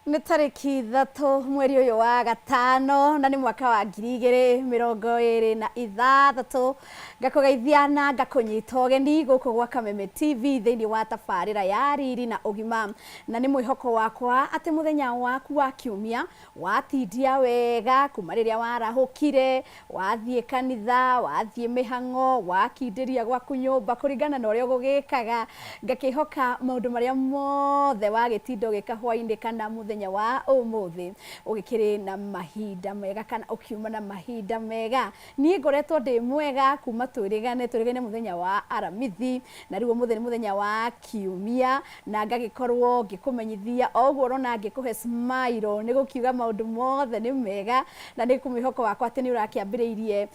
Nĩ tarĩki 3 mweri ũyũ wa gatano na nĩ mwaka wa 2026. Ngakũgeithia na ngakũnyita ũgeni gũkũ gwa Kameme TV thĩinĩ wa tabarĩra ya Riri na Ũgima. Na nĩ mwĩhoko wakwa atĩ mũthenya waku wa kiumia watindia wega kuma rĩrĩa warahũkire, wathiĩ kanitha, wathiĩ mĩhang'o, wakindĩria gwaku nyũmba kũringana na ũrĩa ũgũgĩkaga. Ngakĩhoka maũndũ marĩa mothe wagĩtinda ũgĩka hwainĩ kana mũthenya wa ũmũthĩ ũgĩkĩrĩ na mahinda mega kana ũkiuma na mahinda mega. Niĩ ngoretwo ndĩ mwega kuma twĩrĩgane, twĩrĩgaine mũthenya wa Aramithi na rĩu ũmũthĩ nĩ mũthenya wa Kiumia na ngagĩkorwo ngĩkũmenyithia o ũguo ũrona ngĩkũhe smile nĩ gũkiuga maũndũ mothe nĩ mega na nĩ mwĩhoko wakwa atĩ nĩ ũrakĩambĩrĩirie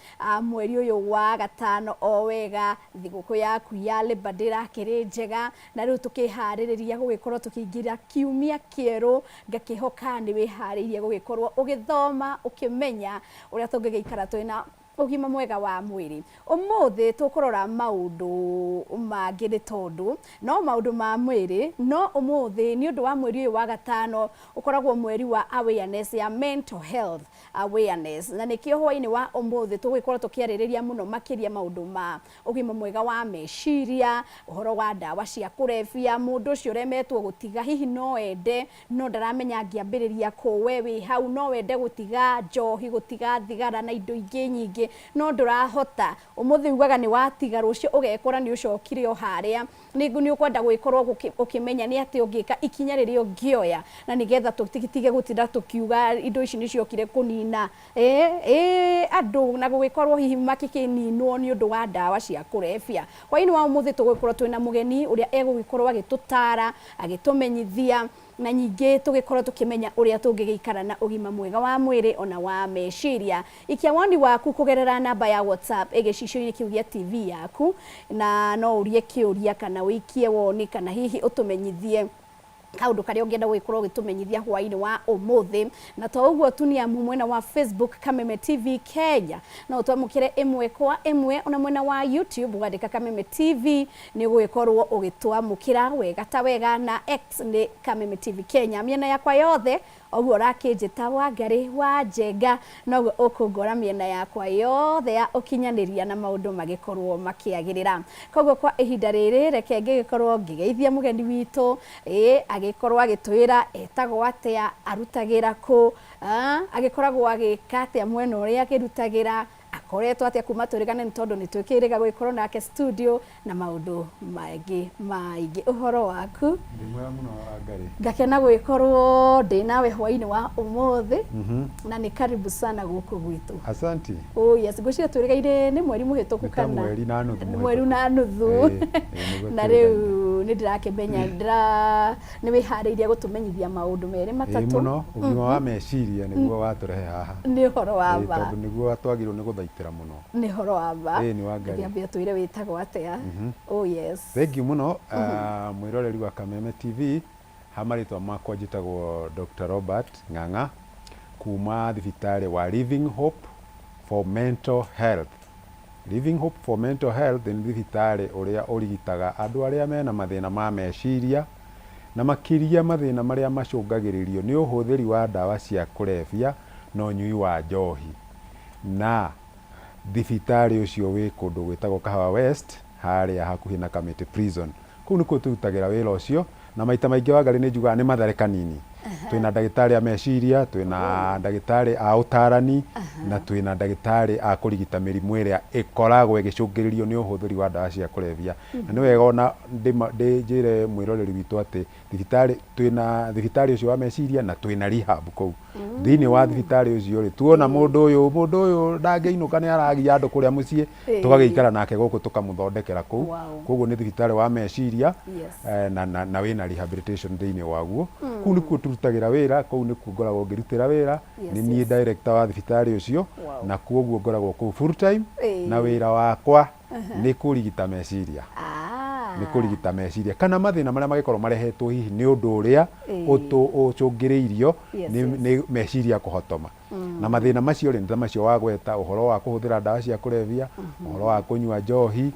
mweri ũyũ wa gatano o wega. Thigũkũ yaku ya Labour Day ĩrakĩrĩ njega na rĩu tũkĩharĩrĩria gũgĩkorwo tũkĩingĩra kiumia kĩerũ. Ngakĩhoka nĩ wĩharĩirie gũgĩkorwo ũgĩthoma ũkĩmenya ũrĩa tũngĩgĩikara twĩna ũgima mwega wa mwĩrĩ. Ũmũthĩ tũkũrora maũndũ mangĩ nĩ tondũ no maũndũ ma mwĩrĩ, no ũmũthĩ nĩ ũndũ wa mweri ũyũ wa gatano ũkoragwo mweri wa awareness ya mental health awareness, na nĩkĩo hwainĩ wa ũmũthĩ tũgũgĩkorwo tũkĩarĩrĩria mũno makĩria maũndũ ma ũgima mwega wa meciria, ũhoro wa ndawa cia kũrebia, mũndũ ũcio ũremetwo gũtiga hihi no ende no ndaramenya angĩambĩrĩria kũ, we wĩ hau no wende gũtiga njohi, gũtiga thigara na indo ingĩ nyingĩ no ndũrahota. Ũmũthĩ ugaga nĩ watiga, rũciũ ũgekora nĩ ũcokire o harĩa. Nĩ ũkwenda gũgĩkorwo ũkĩmenya nĩ atĩa ũngĩka, ikinya rĩrĩa ũngĩoya na nĩgetha tũtige gũtinda tũkiuga indo ici nĩ ciokire kũnina andũ na gũgĩkorwo hihi makĩkĩninwo nĩ ũndũ wa ndawa cia kũrebia. Hwaĩ-inĩ wa ũmũthĩ tũgũgĩkorwo twĩna mũgeni ũrĩa egũgĩkorwo agĩtũtara, agĩtũmenyithia na ningĩ tũgĩkorwo tũkĩmenya ũrĩa tũngĩgĩikara na ũgima mwega wa mwĩrĩ ona wa meciria. Ikia woni waku kũgerera namba ya WhatsApp ĩ gĩcicio-inĩ kĩu gĩa TV yaku na no ũrie kĩũria kana ũikie woni kana hihi ũtũmenyithie kaũndũ karĩa ũngĩenda gũgĩkorwo ũgĩtũmenyithia hwaĩ-inĩ wa ũmũthĩ. Na to ũguo tu nĩ amu mwena wa Facebook Kameme TV Kenya no ũtwamũkĩre ĩmwe kwa ĩmwe, ona mwena wa YouTube wandĩka Kameme TV nĩ ũgũgĩkorwo ũgĩtwamũkĩra wega ta wega, na X nĩ Kameme TV Kenya. Mĩena yakwa yothe ũguo ũrakĩnjĩta Wangarĩ wa Njenga noguo ũkũngora mĩena yakwa yothe ya ũkinyanĩria na maũndũ magĩkorwo makĩagĩrĩra. Koguo kwa ihinda rĩrĩ reke ngĩgĩkorwo ngĩgeithia mũgeni witũ, ĩĩ agĩkorwo agĩtwĩra etagwo atĩa, arutagĩra kũ, agĩkoragwo agĩka atĩa mwena ũrĩa akĩrutagĩra, akoretwo atĩa kuma twĩrĩgane nĩ tondũ nĩ twĩkĩrĩga gũgĩkorwo nake studio na maũndũ mangĩ maingĩ. Ũhoro waku? Ndĩ mwega mũno Wangarĩ. Ngakena gũgĩkorwo ndĩ nawe hwainĩ wa ũmũthĩ na nĩ karibu sana gũkũ gwitũ. Asanti. Oh yes, ngwĩciria twĩrĩgaire nĩ mweri mũhĩtũku Nĩ ta kana mweri na nuthu mweri mũhĩtũku. na nuthu. Ĩĩ, ĩĩ, nĩguo Na twĩrĩgaine. rĩu nĩ ndĩrakĩmenya ndĩra nĩ wĩharĩirie gũtũmenyithia maũndũ merĩ Ĩĩ matatũ. mũno, ũgima wa meciria nĩguo watũrehe haha. Nĩ ũhoro wa Ĩĩ ma. tondũ nĩguo twagĩrĩirwo nĩ gũthaitĩra mũno. Nĩ ũhoro wa ma. Ĩĩ nĩ Wangarĩ. Ngĩambia twĩre wĩtagwo atĩa. Oh yes. Thank you mũno mwĩroreri wa Kameme TV. Ha marĩtwa makwa njĩtagwo Dr. Robert Ng'ang'a kuma thibitarĩ wa Living Hope for Mental Health. Living Hope for Mental Health nĩ thibitarĩ ũrĩa ũrigitaga andũ arĩa mena mathĩna ma meciria, na makĩria mathĩna marĩa macũngagĩrĩrio nĩ ũhũthĩri wa ndawa cia kũrebia na ũnyui wa njohi. Na thibitarĩ ũcio wĩ kũndũ gwĩtagwo Kahawa West, harĩa hakuhĩ na Kamiti Prison. Kũu nĩkuo tũrutagĩra wĩra ũcio, na maita maingĩ Wangarĩ nĩ njugaga nĩ Mathare kanini. Twĩna ndagĩtarĩ a meciria, twĩna ndagĩtarĩ a ũtarani, na twĩna ndagĩtarĩ a kũrigita mĩrimũ ĩrĩa ĩkoragwo ĩgĩcũngĩrĩrio nĩ ũhũthĩri wa ndawa cia kũrebia. Na nĩ wega ona njĩre mwĩroreri witũ atĩ thibitarĩ, twĩna thibitarĩ ũcio wa meciria na twĩna rehab kũu. Thĩinĩ wa thibitarĩ ũcio rĩ, tuona mũndũ ũyũ, mũndũ ũyũ ndangĩinũka nĩ aragia andũ kũrĩa mũciĩ, tũgagĩikara nake gũkũ tũkamũthondekera kũu. Koguo nĩ thibitarĩ wa meciria na wĩna rehabilitation thĩinĩ waguo. Kũu nĩkuo tũrutagĩra wĩra, kũu nĩkuo ngoragwo ngĩrutĩra wĩra, nĩ niĩ director wa thibitarĩ ũcio, na koguo ngoragwo kũu full time, na wĩra wakwa nĩ kũrigita meciria. Nĩ kũrigita meciria kana mathĩna marĩa mangĩkorwo marehetwo hihi nĩ ũndũ ũrĩa ũcũngĩrĩirio nĩ meciria kũhotoma. Na mathĩna macio rĩ, nĩ ta macio wagweta, ũhoro wa kũhũthĩra ndawa cia kũrebia, ũhoro wa kũnyua njohi,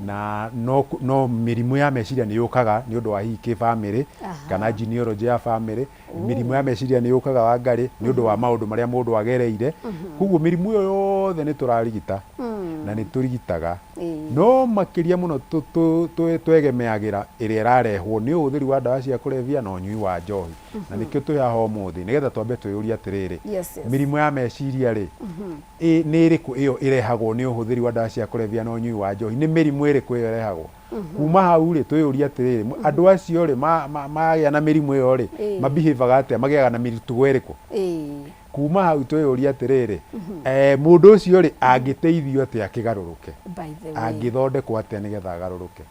na no, no mĩrimũ ya meciria nĩ yũkaga nĩ ũndũ wa hihi kĩbamĩrĩ, kana genealogy ya bamĩrĩ. Mĩrimũ ya meciria nĩ yũkaga Wangarĩ nĩ ũndũ wa maũndũ marĩa mũndũ agereire. Koguo mĩrimũ ĩyo yothe nĩ tũrarigita na nĩ tũrigitaga. No makĩria mũno twegemeagĩra ĩrĩa ĩrarehwo nĩ ũhũthĩri wa ndawa cia kũrebia na ũnyui wa njohi. Na nĩkĩo twĩ haha ũmũthĩ nĩgetha twambe twĩyũrie atĩrĩrĩ, mĩrimũ ya meciria rĩ, nĩ ĩrĩkũ ĩyo ĩrehagwo nĩ ũhũthĩri wa ndawa cia kũrebia na ũnyui wa njohi? Nĩ mĩrimũ ĩrĩkũ ĩyo ĩrehagwo? Kuma hau rĩ, twĩyũrie atĩrĩrĩ, andũ acio rĩ, magĩa na mĩrimũ ĩyo rĩ, ma behave-aga atĩa? Magĩaga na mĩtugo ĩrĩkũ? Kuma hau twĩyũrie atĩrĩrĩ, mũndũ ũcio rĩ, angĩteithio atĩa akĩgarũrũke? Angĩthondekwo atĩa nĩgetha agarũrũke?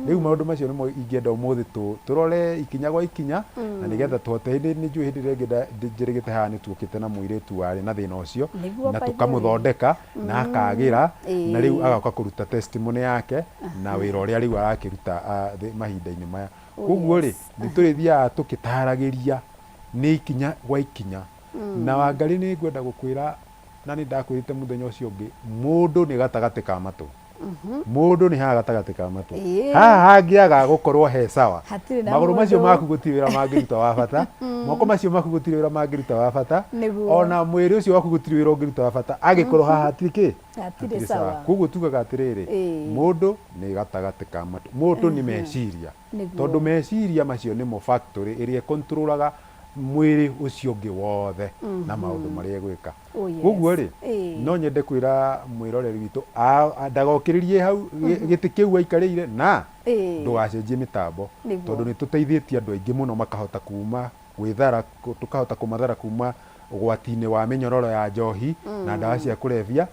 Rĩu maũndũ macio nĩmo ingĩenda ũmũthĩ tũrore ikinya gwa ikinya, na nĩgetha tũhote, nĩ njũĩ hĩndĩ ĩrĩa ĩngĩ njĩrĩgĩte haha nĩ tuokĩte na mũirĩtu warĩ na thĩna ũcio, na tũkamũthondeka, na akagĩra, na rĩu agoka kũruta testimony yake, na wĩra ũrĩa rĩu arakĩruta mahinda-inĩ maya. Koguo rĩ, nĩ tũrĩthiaga tũkĩtaragĩria nĩ ikinya gwa ikinya. Na Wangarĩ nĩ ngwenda gũkwĩra na nĩ ndakwĩrĩte mũthenya ũcio ũngĩ, mũndũ nĩ gatagatĩ ka matũ. Mũndũ nĩ haha gatagatĩ ka matũ. Haha hangĩaga gũkorwo he sawa, Hatirĩ na magũrũ macio mũndũ. maku gũtirĩ wĩra mangĩruta wa bata, moko macio maku gũtirĩ wĩra mangĩruta wa bata, ona mwĩrĩ ũcio waku gũtirĩ wĩra ũngĩruta wa bata angĩkorwo haha hatirĩ kĩ? Hatirĩ sawa. Koguo tugaga atĩrĩrĩ, mũndũ nĩ gatagatĩ ka matũ, mũndũ nĩ meciria. Tondũ meciria macio nĩmo factory ĩrĩa ĩkontrolaga mwĩrĩ ũcio ũngĩ wothe na maũndũ marĩa ĩgwĩka. Koguo rĩ, no nyende kwĩra mwĩroreri witũ ndagokĩrĩrie hau gĩtĩ kĩu aikarĩire na ndũgacenjie mĩtambo tondũ nĩ tũteithĩtie andũ aingĩ mũno makahota kuma gwĩthara, tũkahota kũmathara kuma ũgwati-inĩ wa mĩnyororo ya njohi na ndawa cia kũrebia.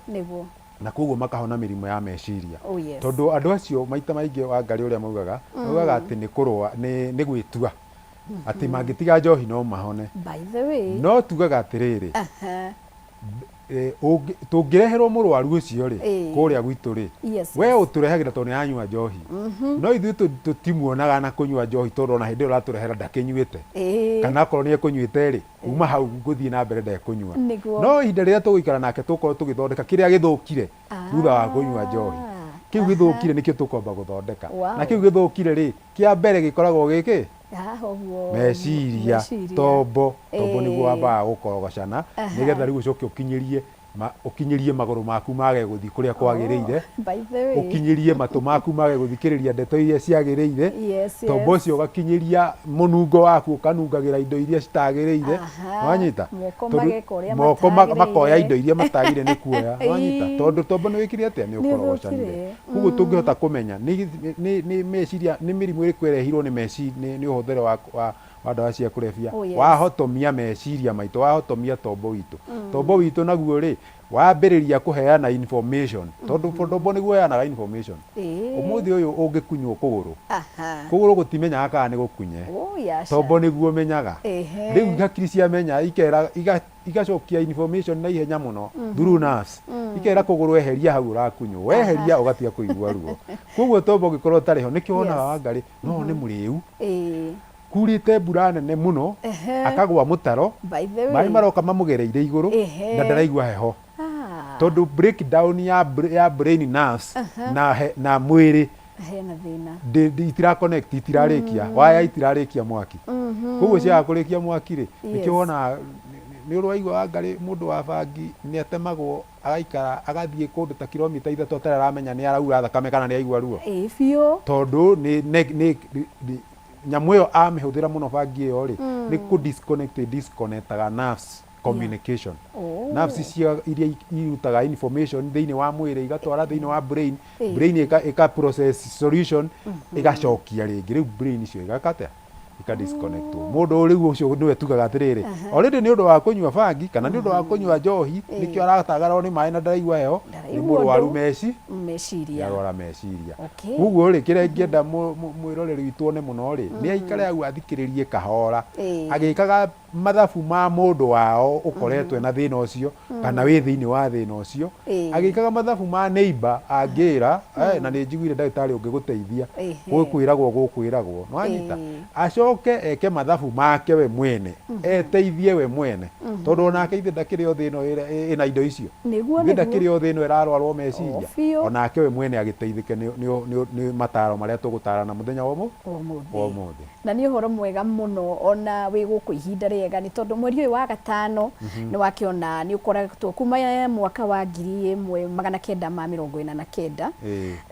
Na koguo makahona mĩrimũ ya meciria. Oh, yes. Tondũ andũ acio maita maingĩ Wangarĩ ũrĩa maugaga, maugaga atĩ nĩ kũrũa, nĩ gwĩtua atĩ mangĩtiga njohi no mahone. By the way. No tugaga atĩrĩrĩ, tũngĩreherwo mũrwaru ũcio rĩ, kũrĩa gwitũ rĩ, we ũtũrehagĩra tondũ nĩ aranyua njohi. No ithuĩ tũtimuonaga na kũnyua njohi tondũ ona hĩndĩ ĩyo ũratũrehera ndakĩnyuĩte. Kana akorwo nĩ ekũnyuĩte rĩ, kuma hau gũthiĩ na mbere ndekũnyua. No ihinda rĩrĩa tũgũikara nake tũgũkorwo tũgĩthondeka kĩrĩa gĩthũkire thutha wa kũnyua njohi. Kĩu gĩthũkire nĩkĩo tũkwamba gũthondeka. Na kĩu gĩthũkire rĩ, kĩa mbere gĩkoragwo gĩkĩ? Meciria, tombo, tombo nĩguo wambaga gũkorogocana nĩgetha rĩu ũcoke ũkinyĩrie ũkinyĩrie magũrũ maku mage gũthiĩ kũrĩa kwagĩrĩire, ũkinyĩrie matũ maku mage gũthikĩrĩria ndeto iria ciagĩrĩire, tombo ũcio ũgakinyĩria mũnungo waku ũkanungagĩra indo iria citagĩrĩire, wanyita? Moko makoya indo iria matagĩrĩire nĩ kuoya, wanyita? Tondũ tombo nĩ wĩkire atĩa? Nĩ ũkorogocanire. Koguo tũngĩhota kũmenya nĩ meciria, nĩ mĩrimũ ĩrĩkũ ĩrehirwo nĩ ũhũthĩri wa ndawa cia kũrebia, wahotomia meciria maitũ, wahotomia tombo witũ. Tombo witũ naguo rĩ, wambĩrĩria kũheana information, tondũ tombo nĩguo ũheanaga information. Ũmũthĩ ũyũ ũngĩkunywo kũgũrũ, kũgũrũ gũtimenyaga kana nĩ gũkunye, tombo nĩguo ũmenyaga. Rĩu hakiri ciamenya ikera igacokia information na ihenya mũno through nerves, ikera kũgũrũ eheria hau ũrakunywo, weheria ũgatiga kũigua ruo. Koguo tombo ũngĩkorwo ũtarĩ ho, nĩkĩo wonaga Wangarĩ no nĩ mũrĩu, kurĩte mbura nene mũno, akagwa mũtaro, maĩ maroka mamũgereire igũrũ na ndaraigua heho. Tondũ breakdown ya brain nerves na mwĩrĩ hena thĩna. Itira connect, itirarĩkia, waya itirarĩkia mwaki. Koguo ciaga kũrĩkia mwaki rĩ, nĩkĩo wonaga nĩ ũrĩ waigua Wangarĩ mũndũ wa bangi nĩ atemagwo agaikara agathiĩ kũndũ ta kilomita 3 atarĩ aramenya nĩ araura thakame kana nĩ aigua ruo. Ĩĩ biũ. Tondũ nĩ nyamũ ĩyo amĩhũthĩra mũno bangi ĩyo rĩ, nĩ kũ disconnect disconnectaga nerves communication. Nerves cia iria irutaga information thĩinĩ wa mwĩrĩ igatwara thĩinĩ wa brain, brain ĩka process solution ĩgacokia rĩngĩ, rĩu brain icio igeka atĩa? Ika disconnect. Mũndũ rĩu ũcio nĩwe tugaga atĩrĩrĩ, already nĩ ũndũ wa kũnyua bangi kana nĩ ũndũ wa kũnyua njohi nĩkĩo aratagarwo nĩ maĩ na ndaraigua heho, nĩ mũrwaru meciria. Nĩarwara meciria. Koguo rĩ, kĩrĩa ingĩenda mwĩroreri witũ one mũno rĩ, nĩ aikare hau athikĩrĩrie kahora agĩkaga mathabu ma mũndũ wao ũkoretwo ena thĩna ũcio kana wĩ thĩinĩ wa thĩna ũcio, agĩkaga mathabu ma neighbor angĩra, na nĩ njiguire ndagĩtarĩ ũngĩgũteithia gũkwĩragwo gũkwĩragwo, nĩwanyita? Acoke eke mathabu make we mwene, eteithie we mwene, tondũ onake ithe ndakĩrĩ o thĩ ĩno ĩna indo icio, ithe ndakĩrĩ o thĩ ĩno ĩrarwarwo meciria, onake we mwene agĩteithĩke nĩ mataro marĩa tũgũtarana mũthenya wa ũmũthĩ. Na nĩ ũhoro mwega mũno ona wĩ gũkũ ihinda rĩega nĩ tondũ mweri ũyũ wa gatano nĩ wakĩona nĩ ũkoretwo kuma mwaka wa 1949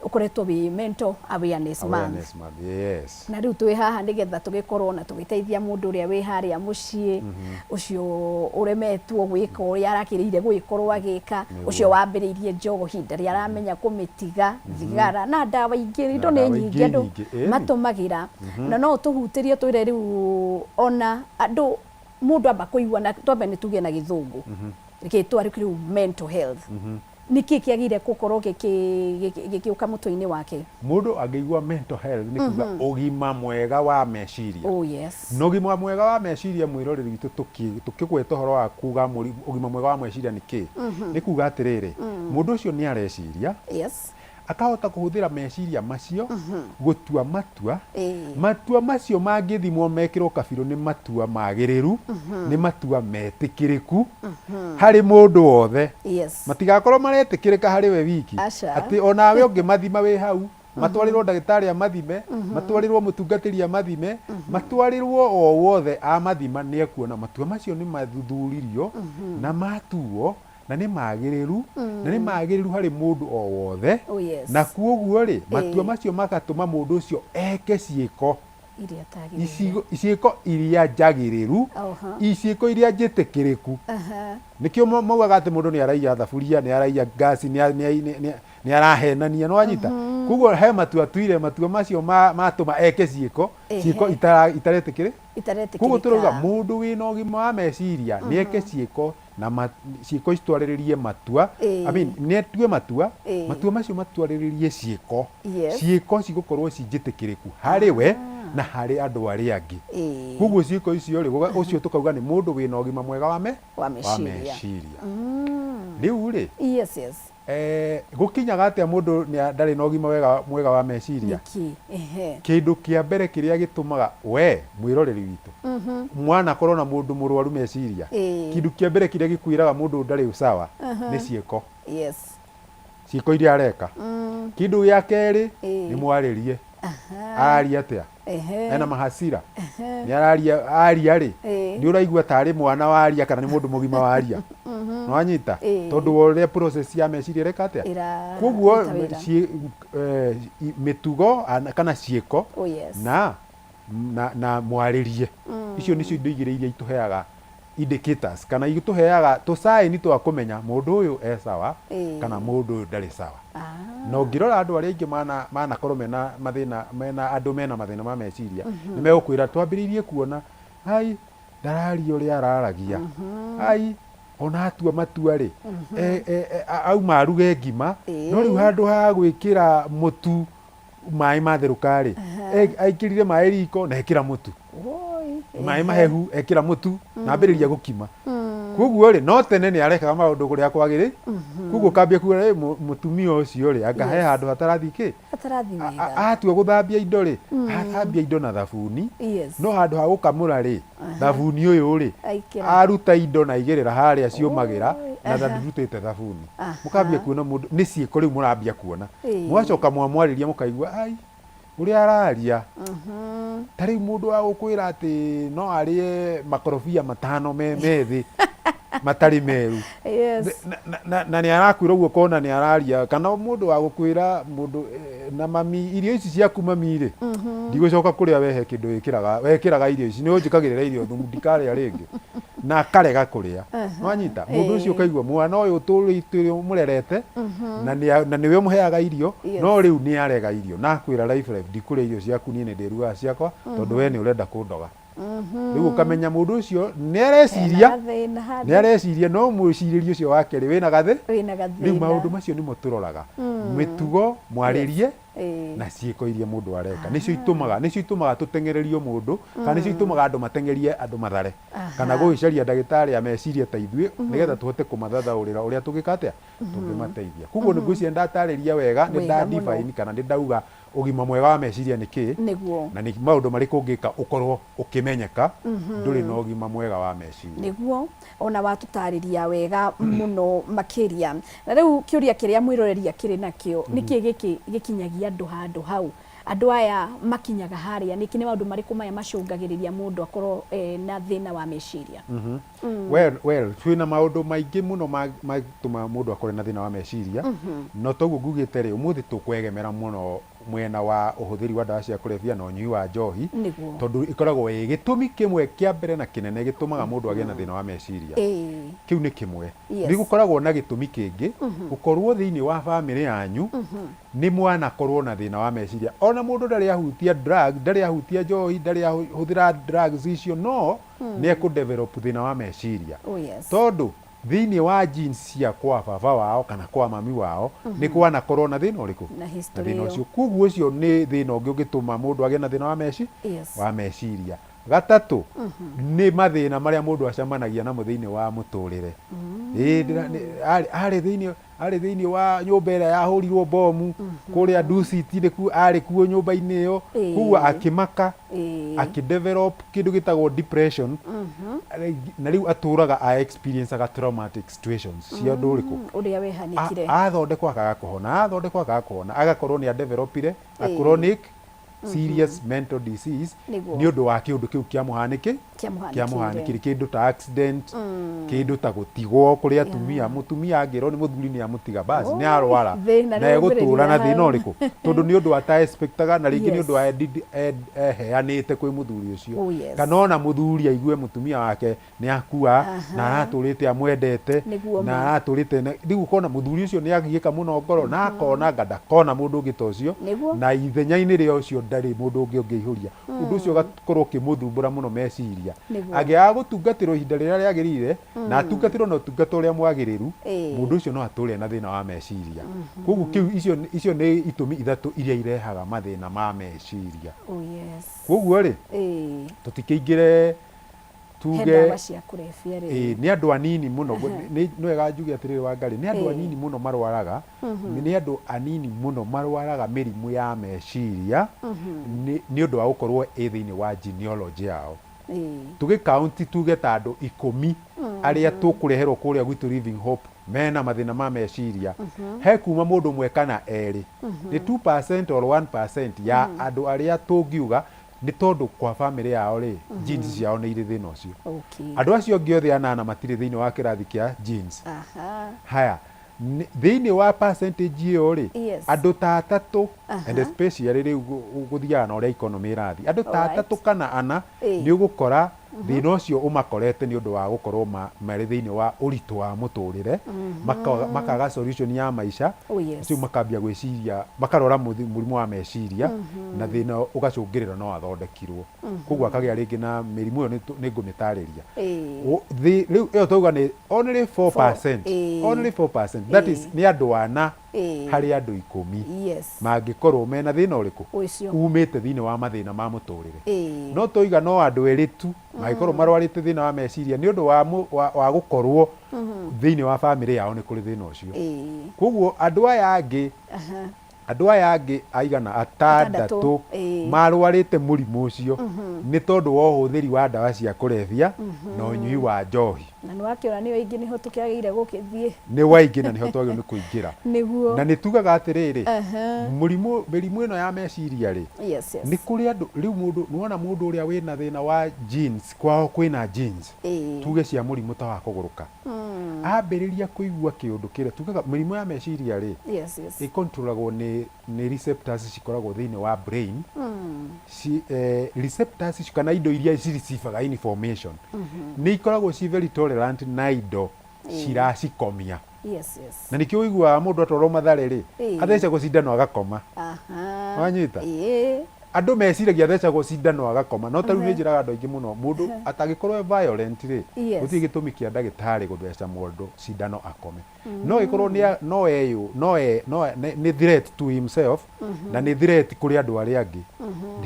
ũkoretwo wĩ Mental Awareness Month. Awareness Month, yes. Na rĩu twĩ haha nĩgetha tũgĩkorwo na tũgĩteithia mũndũ ũrĩa wĩ harĩa mũciĩ, ũcio ũremetwo gwĩka ũrĩa arakĩrĩire gũgĩkorwo agĩka, ũcio wambĩrĩirie njohi ndarĩ aramenya kũmĩtiga, thigara na ndawa ingĩ, indo nĩ nyingĩ andũ matũmagĩra. Na no ũtũhutĩrie ũtwĩre rĩu ona andũ mũndũ amba kũigua na twambe nĩ tuge na gĩthũngũ rĩtwa rĩu mental health nĩkĩ kĩagĩrĩire gũkorwo gĩgĩũka mũtwe-inĩ wake? Mũndũ angĩigua mental health nĩ kuga ũgima mwega wa meciria. Oh yes. Na ũgima mwega wa meciria mwĩroreri witũ tũkĩgweta ũhoro wa kuga ũgima mwega wa meciria nĩ kĩ? Nĩ kuga atĩrĩrĩ, mũndũ ũcio nĩ areciria, akahota kũhũthĩra meciria macio gũtua matua, matua macio mangĩthimwo mekĩrwo kabirũ nĩ matua magĩrĩru, nĩ matua metĩkĩrĩku harĩ mũndũ wothe. Matigakorwo maretĩkĩrĩka harĩ we wiki, atĩ onawe ũngĩmathima wĩ hau, matwarĩrwo ndagĩtarĩ amathime, matwarĩrwo mũtungatĩri amathime, matwarĩrwo o wothe amathima nĩ ekuona matua macio nĩ mathuthuririo na matuo na nĩ magĩrĩru, na nĩ magĩrĩru harĩ mũndũ o wothe. Oh, yes. Na kuoguo rĩ, matua macio magatũma mũndũ ũcio eke ciĩko iria atagĩrĩire. Ciĩko iria njagĩrĩru, ciĩko iria njĩtĩkĩrĩku. Nĩkĩo maugaga atĩ mũndũ nĩ araiya thaburia, nĩ araiya ngasi, nĩ arahenania, nĩ wanyita? Koguo he matua atuire, matua macio matũma eke ciĩko, ciĩko itaretĩkĩrĩ. Itaretĩkĩrĩka. Koguo tũrauga mũndũ wĩna ũgima wa meciria nĩ eke ciĩko na ciĩko citwarĩrĩrie matua. I mean, nĩ atue matua, matua macio matwarĩrĩrie ciĩko. Ciĩko cigũkorwo ci njĩtĩkĩrĩku harĩ we na harĩ andũ arĩa angĩ. Koguo ciĩko icio rĩ, ũcio tũkauga nĩ mũndũ wĩna ũgima mwega wa Wa meciria. Meciria. Rĩu rĩ, Yes, yes. Gũkinyaga atĩa mũndũ ndarĩ na ũgima mwega wa meciria? Nĩkĩ? Ehe. Kĩndũ kĩa mbere kĩrĩa gĩtũmaga we mwĩroreri witũ mwanakorwo na mũndũ mũrwaru meciria, kĩndũ kĩa mbere kĩrĩa gĩkwĩraga mũndũ ndarĩ sawa nĩ ciĩko. Ciĩko iria areka. Kĩndũ gĩa kerĩ nĩ mwarĩrie. Araria atĩa? Ena mahasira? Nĩ araria, aria rĩ, nĩ ũraigua tarĩ mwana waria kana nĩ mũndũ mũgima waria? Nĩ wanyita? Tondũ wa ũrĩa process ya meciria ĩreka atĩa? Koguo mĩtugo kana ciĩko na mwarĩrie. Icio nĩcio indo igĩrĩ iria itũheaga indicators kana itũheaga tũcaĩni twa kũmenya mũndũ ũyũ e sawa kana mũndũ ũyũ ndarĩ sawa. Na ũngĩrora andũ arĩa aingĩ manakorwo mena mathĩna, mena andũ mena mathĩna ma meciria, nĩ megũkwĩra twambĩrĩirie kuona ai ndararia ũrĩa araragia, ai ona atua matua rĩ, auma aruge ngima, no rĩu handũ ha gwĩkĩra mũtu maĩ matherũka rĩ, aikĩrire maĩ riko na ekĩra mũtu. Maĩ mahehu ekĩra mũtu na ambĩrĩria gũkima. Koguo rĩ, no tene nĩ arekaga maũndũ kũrĩa kwagĩrĩ. Koguo ũkambia kuga, mũtumia ũcio rĩ, anga he handũ hatarathiĩ kĩ? Hatarathiĩ wega. Atua gũthambia indo rĩ, athambia indo na thabuni. No handũ ha gũkamũra rĩ, thabuni ũyũ rĩ, aruta indo na aigĩrĩra harĩa ciũmagĩra na ndarutĩte thabuni. Mũkambia kuona mũndũ, nĩ ciĩko rĩu mũrambia kuona. Mũgacoka mwamwarĩria mũkaigua, ai, ũrĩa araria. Ta rĩu mũndũ wa gũkwĩra atĩ no arĩe makorobia matano me methĩ matarĩ meru. Na nĩ arakwĩra ũguo ũkona nĩ araria. Kana mũndũ wa gũkwĩra mũndũ na mami, irio ici ciaku mami rĩ, ndigũcoka kũrĩa wehe kĩndũ wĩkĩraga, wekĩraga irio ici, nĩ ũnjĩkagĩrĩra irio thumu, ndikarĩa rĩngĩ. Na akarega kũrĩa. Nĩwanyita? Mũndũ ũcio ũkaigua mwana ũyũ ũtũrĩte ũmũrerete, na nĩwe ũmũheaga irio, no rĩu nĩ arega irio. Na akwĩra life life, ndikũrĩa irio ciaku, niĩ nĩ ndĩrugaga ciakwa, tondũ we nĩ ũrenda kũndoga. Rĩu ũkamenya mũndũ ũcio nĩ areciria, nĩ areciria, no mwĩcirĩrie ũcio wake rĩ, wĩna gathĩ? Wĩna gathĩna. Rĩu maũndũ macio nĩmo tũroraga. Mĩtugo, mwarĩrie. Na ciĩko iria mũndũ areka nĩcio itũmaga tũteng'ererio mũndũ, kana nĩcio itũmaga andũ mateng'erie andũ Mathare kana gũgĩcaria ndagĩtarĩ a meciria ta ithuĩ, nĩgetha tũhote kũmathathaũrĩra ũrĩa tũngĩka atĩa, tũngĩmateithia. Koguo nĩ ngwĩciria ndatarĩria wega, nĩ Wega nda mũno. define kana nĩ ndauga ũgima mwega wa meciria nĩ kĩ na nĩ maũndũ marĩkũ ũngĩka ũkorwo ũkĩmenyeka ndũrĩ na ũgima mwega wa meciria. Nĩguo, ona watũtarĩria wega mũno makĩria. Na rĩu kĩũria kĩrĩa mwĩroreri akĩrĩ nakĩo, nĩkĩ gĩkĩ gĩkinyagia andũ handũ hau? Andũ aya makinyaga harĩa nĩkĩ? Nĩ maũndũ marĩkũ maya macũngagĩrĩria mũndũ akorwo na thĩna wa meciria? Well, twĩna maũndũ maingĩ mũno matũmaga mũndũ akorwo na thĩna wa meciria, no toguo ngugĩte rĩ, ũmũthĩ tũkwegemera mũno mwena wa ũhũthĩri wa ndawa cia kũrebia na ũnyui wa njohi, tondũ ĩkoragwo ĩ gĩtũmi kĩmwe kĩa mbere na kĩnene gĩtũmaga mũndũ agĩe na thĩna wa meciria. Kĩu nĩ kĩmwe. Nĩ gũkoragwo na gĩtũmi kĩngĩ, gũkorwo thĩinĩ wa bamĩrĩ yanyu nĩ mwanakorwo na thĩna wa meciria. Ona mũndũ ndarĩ ahutia drug, ndarĩ ahutia njohi, ndarĩ ahũthĩra drugs icio, no nĩ ekũ develop thĩna wa meciria. Tondũ thĩinĩ wa genes cia kwa baba wao kana kwa mami wao nĩ kwanakorwo na thĩna ũrĩkũ? Na Na history thĩna ĩyo. Ũcio. Koguo ũcio nĩ thĩna ũngĩ ũngĩtũma mũndũ agĩe na thĩna wa wa meciria. Gatatũ, nĩ mathĩna marĩa mũndũ acemanagia namo thĩinĩ wa mũtũrĩre. Ĩĩ arĩ thĩinĩ wa nyũmba ĩrĩa yahũrirwo bomu kũrĩa Dusit, nĩkuo arĩ kuo nyũmba-inĩ ĩyo. Koguo akĩmaka, akĩdevelop kĩndũ gĩtagwo depression, na rĩu atũraga a experienceaga traumatic situations cia ũndũ ũrĩkũ? Ũrĩa wehanĩkire. Athondekwo akaga kũhona, athondekwo akaga kũhona, agakorwo nĩ adevelopire a chronic serious mental disease nĩ ũndũ wa kĩũndũ kĩu kĩamũhanĩkĩ Kĩamũhanĩkĩire. Kĩamũhanĩkire, kĩndũ ta accident, kĩndũ ta gũtigwo kũrĩ atumia. Mũtumia angĩrwo nĩ mũthuri nĩ amũtiga, basi nĩ arwara Thĩna na egũtũra na nĩ thĩna hau. Ũrĩkũ? Tondũ nĩ ũndũ ata expectaga, na rĩngĩ nĩ ũndũ eheanĩte kwĩ mũthuri ũcio, kana ona mũthuri aigue mũtumia wake nĩ akua na aratũrĩte amwendete na aratũrĩte rĩu ũkona mũthuri ũcio nĩ agiĩka mũno ngoro na akona nga ndakona mũndũ ũngĩ ta ũcio, na ithenya-inĩ rĩa ũcio ndarĩ mũndũ ũngĩ ũngĩihũria ũndũ ũcio, ũgakorwo ũkĩmũthumbũra mũno meciria. Angĩaga gũtungatĩrwo ihinda rĩrĩa rĩagĩrĩire na atungatĩrwo na ũtungata ũrĩa mwagĩrĩru, mũndũ ũcio no atũre na thĩna wa meciria. Koguo kĩu icio nĩ itũmi ithatũ iria irehaga mathĩna ma meciria. Koguo rĩ, tũtikĩingĩre He tuge ndawa cia kũrebia rĩ? Ĩĩ, nĩ andũ anini mũno. Nĩ wega njuge atĩrĩrĩ, Wangarĩ, nĩ andũ anini mũno marwaraga, nĩ andũ anini mũno marwaraga mĩrimũ ya meciria nĩ ũndũ wa gũkorwo ĩ thĩinĩ wa genealogy yao. Tũgĩ count, tuge ta andũ 10 arĩa tũkũreherwo kũrĩa gwitũ Living Hope mena mathĩna ma meciria, he kuma mũndũ ũmwe kana erĩ, nĩ 2% or 1% ya andũ arĩa tũngiuga nĩ tondũ kwa bamĩrĩ yao rĩ, genes ciao nĩ irĩ thĩna ũcio. Andũ acio angĩ othe anana matirĩ thĩinĩ wa kĩrathi kĩa genes. Haya, thĩinĩ wa percentage ĩyo rĩ, andũ ta atatũ, and especially rĩu gũthiaga na ũrĩa economy ĩrathiĩ, andũ ta atatũ kana ana nĩ ũgũkora thĩna ũcio ũmakorete nĩ ũndũ wa gũkorwo marĩ thĩinĩ wa ũritũ wa mũtũrĩre, makaga solution ya maica. Rĩu makambia gwĩciria, makarwara mũrimũ wa meciria, na thĩna ũgacũngĩrĩra no athondekirwo, koguo akagĩa rĩngĩ na mĩrimũ ĩyo. Nĩ ngũmĩtarĩria. Rĩu ĩyo twauga nĩ only 4%, only 4%, that is nĩ andũ ana harĩ andũ 10 mangĩkorwo mena thĩna ũrĩkũ? Ũcio. Umĩte thĩinĩ wa mathĩna ma mũtũrĩre. No toiga no andũ erĩ tu mangĩkorwo marwarĩte thĩna wa meciria nĩ ũndũ wa gũkorwo thĩinĩ wa bamĩrĩ yao nĩ kũrĩ thĩna ũcio. Koguo andũ aya angĩ aigana atandatũ Atandatũ, marwarĩte mũrimũ ũcio nĩ tondũ wa ũhũthĩri wa ndawa cia kũrebia na ũnyui wa njohi. Na nĩ wakĩona nĩyo ingĩ nĩho tũkĩagĩire gũkĩthiĩ. Nĩ waingĩ na nĩho twagĩrĩirwo nĩ kũingĩra. Na nĩ tugaga atĩrĩrĩ, mĩrimũ ĩno ya meciria rĩ, nĩ kũrĩ andũ rĩu mũndũ nĩwona mũndũ ũrĩa wĩna thĩna wa genes, kwao kwĩna genes tuge cia mũrimũ ta wa kũgũrũka, ambĩrĩria kũigua kĩũndũ kĩrĩa tugaga mĩrimũ ya meciria rĩ, ĩkontrolagwo nĩ receptors cikoragwo thĩinĩ wa brain. Receptors icio kana indo iria cireceivaga information nĩ ikoragwo ci very tolerant na indo ciracikomia. Na nĩkĩo ũiguaga mũndũ atwarwo Mathare rĩ, athecagwo cindano agakoma. Wanyita? Andũ meciragia athecagwo cindano agakoma, no ta rĩu nĩ njĩraga andũ aingĩ mũno, mũndũ atangĩkorwo e violent rĩ, gũtirĩ gĩtũmi kĩa ndagĩtarĩ gũtheca mũndũ cindano akome. No ĩkorwo nĩ no eyũ no e no nĩ threat to himself na nĩ threat kũrĩ andũ arĩa angĩ,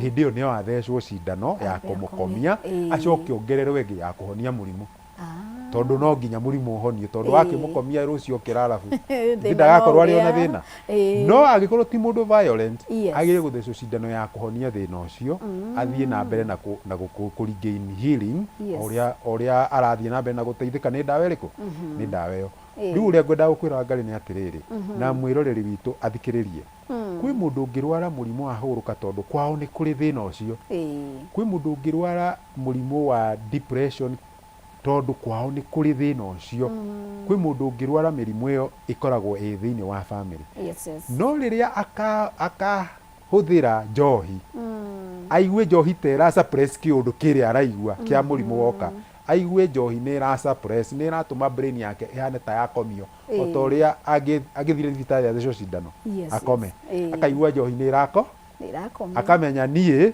hĩndĩ ĩyo no athecwo cindano ya kũmũkomia acoke ongererwo ĩngĩ ya kũhonia mũrimũ. Tondũ no nginya mũrimũ ũhonio, tondũ wakĩmũkomia rũciũ okĩra arabu Thĩna ndagakorwo no arĩ ona ũrĩa. Thĩna. No angĩkorwo ti mũndũ violent, agĩrĩire gũthecwo cindano ya kũhonia thĩna ũcio, athiĩ na mbere na kũ, na kũ regain healing o ũrĩa o ũrĩa arathiĩ na mbere na gũteithĩka nĩ ndawa ĩrĩkũ? Nĩ ndawa ĩyo. Rĩu ũrĩa ngwendaga gũkwĩra, Wangarĩ, nĩ atĩrĩrĩ, na mwĩroreri witũ athikĩrĩrie, kwĩ mũndũ ũngĩrwara mũrimũ wa hũrũka tondũ kwao nĩ kũrĩ thĩna ũcio. Kwĩ mũndũ ũngĩrwara mũrimũ wa depression tondũ kwao nĩ kũrĩ thĩna ũcio. Kwĩ mũndũ ũngĩrwara mĩrimũ ĩyo ĩkoragwo ĩ thĩinĩ wa famĩlĩ. No rĩrĩa akahũthĩra njohi, aigue njohi ta ĩra suppress kĩũndũ kĩrĩa araigua kĩa mũrimũ woka, aigue njohi nĩ ĩra suppress, nĩ ĩratũma brain yake ĩhane ta yakomio, o ta ũrĩa angĩthire thibitarĩ athecwo cindano akome. Akaigua njohi nĩ ĩrako Nĩ ĩrakomia. Akamenya niĩ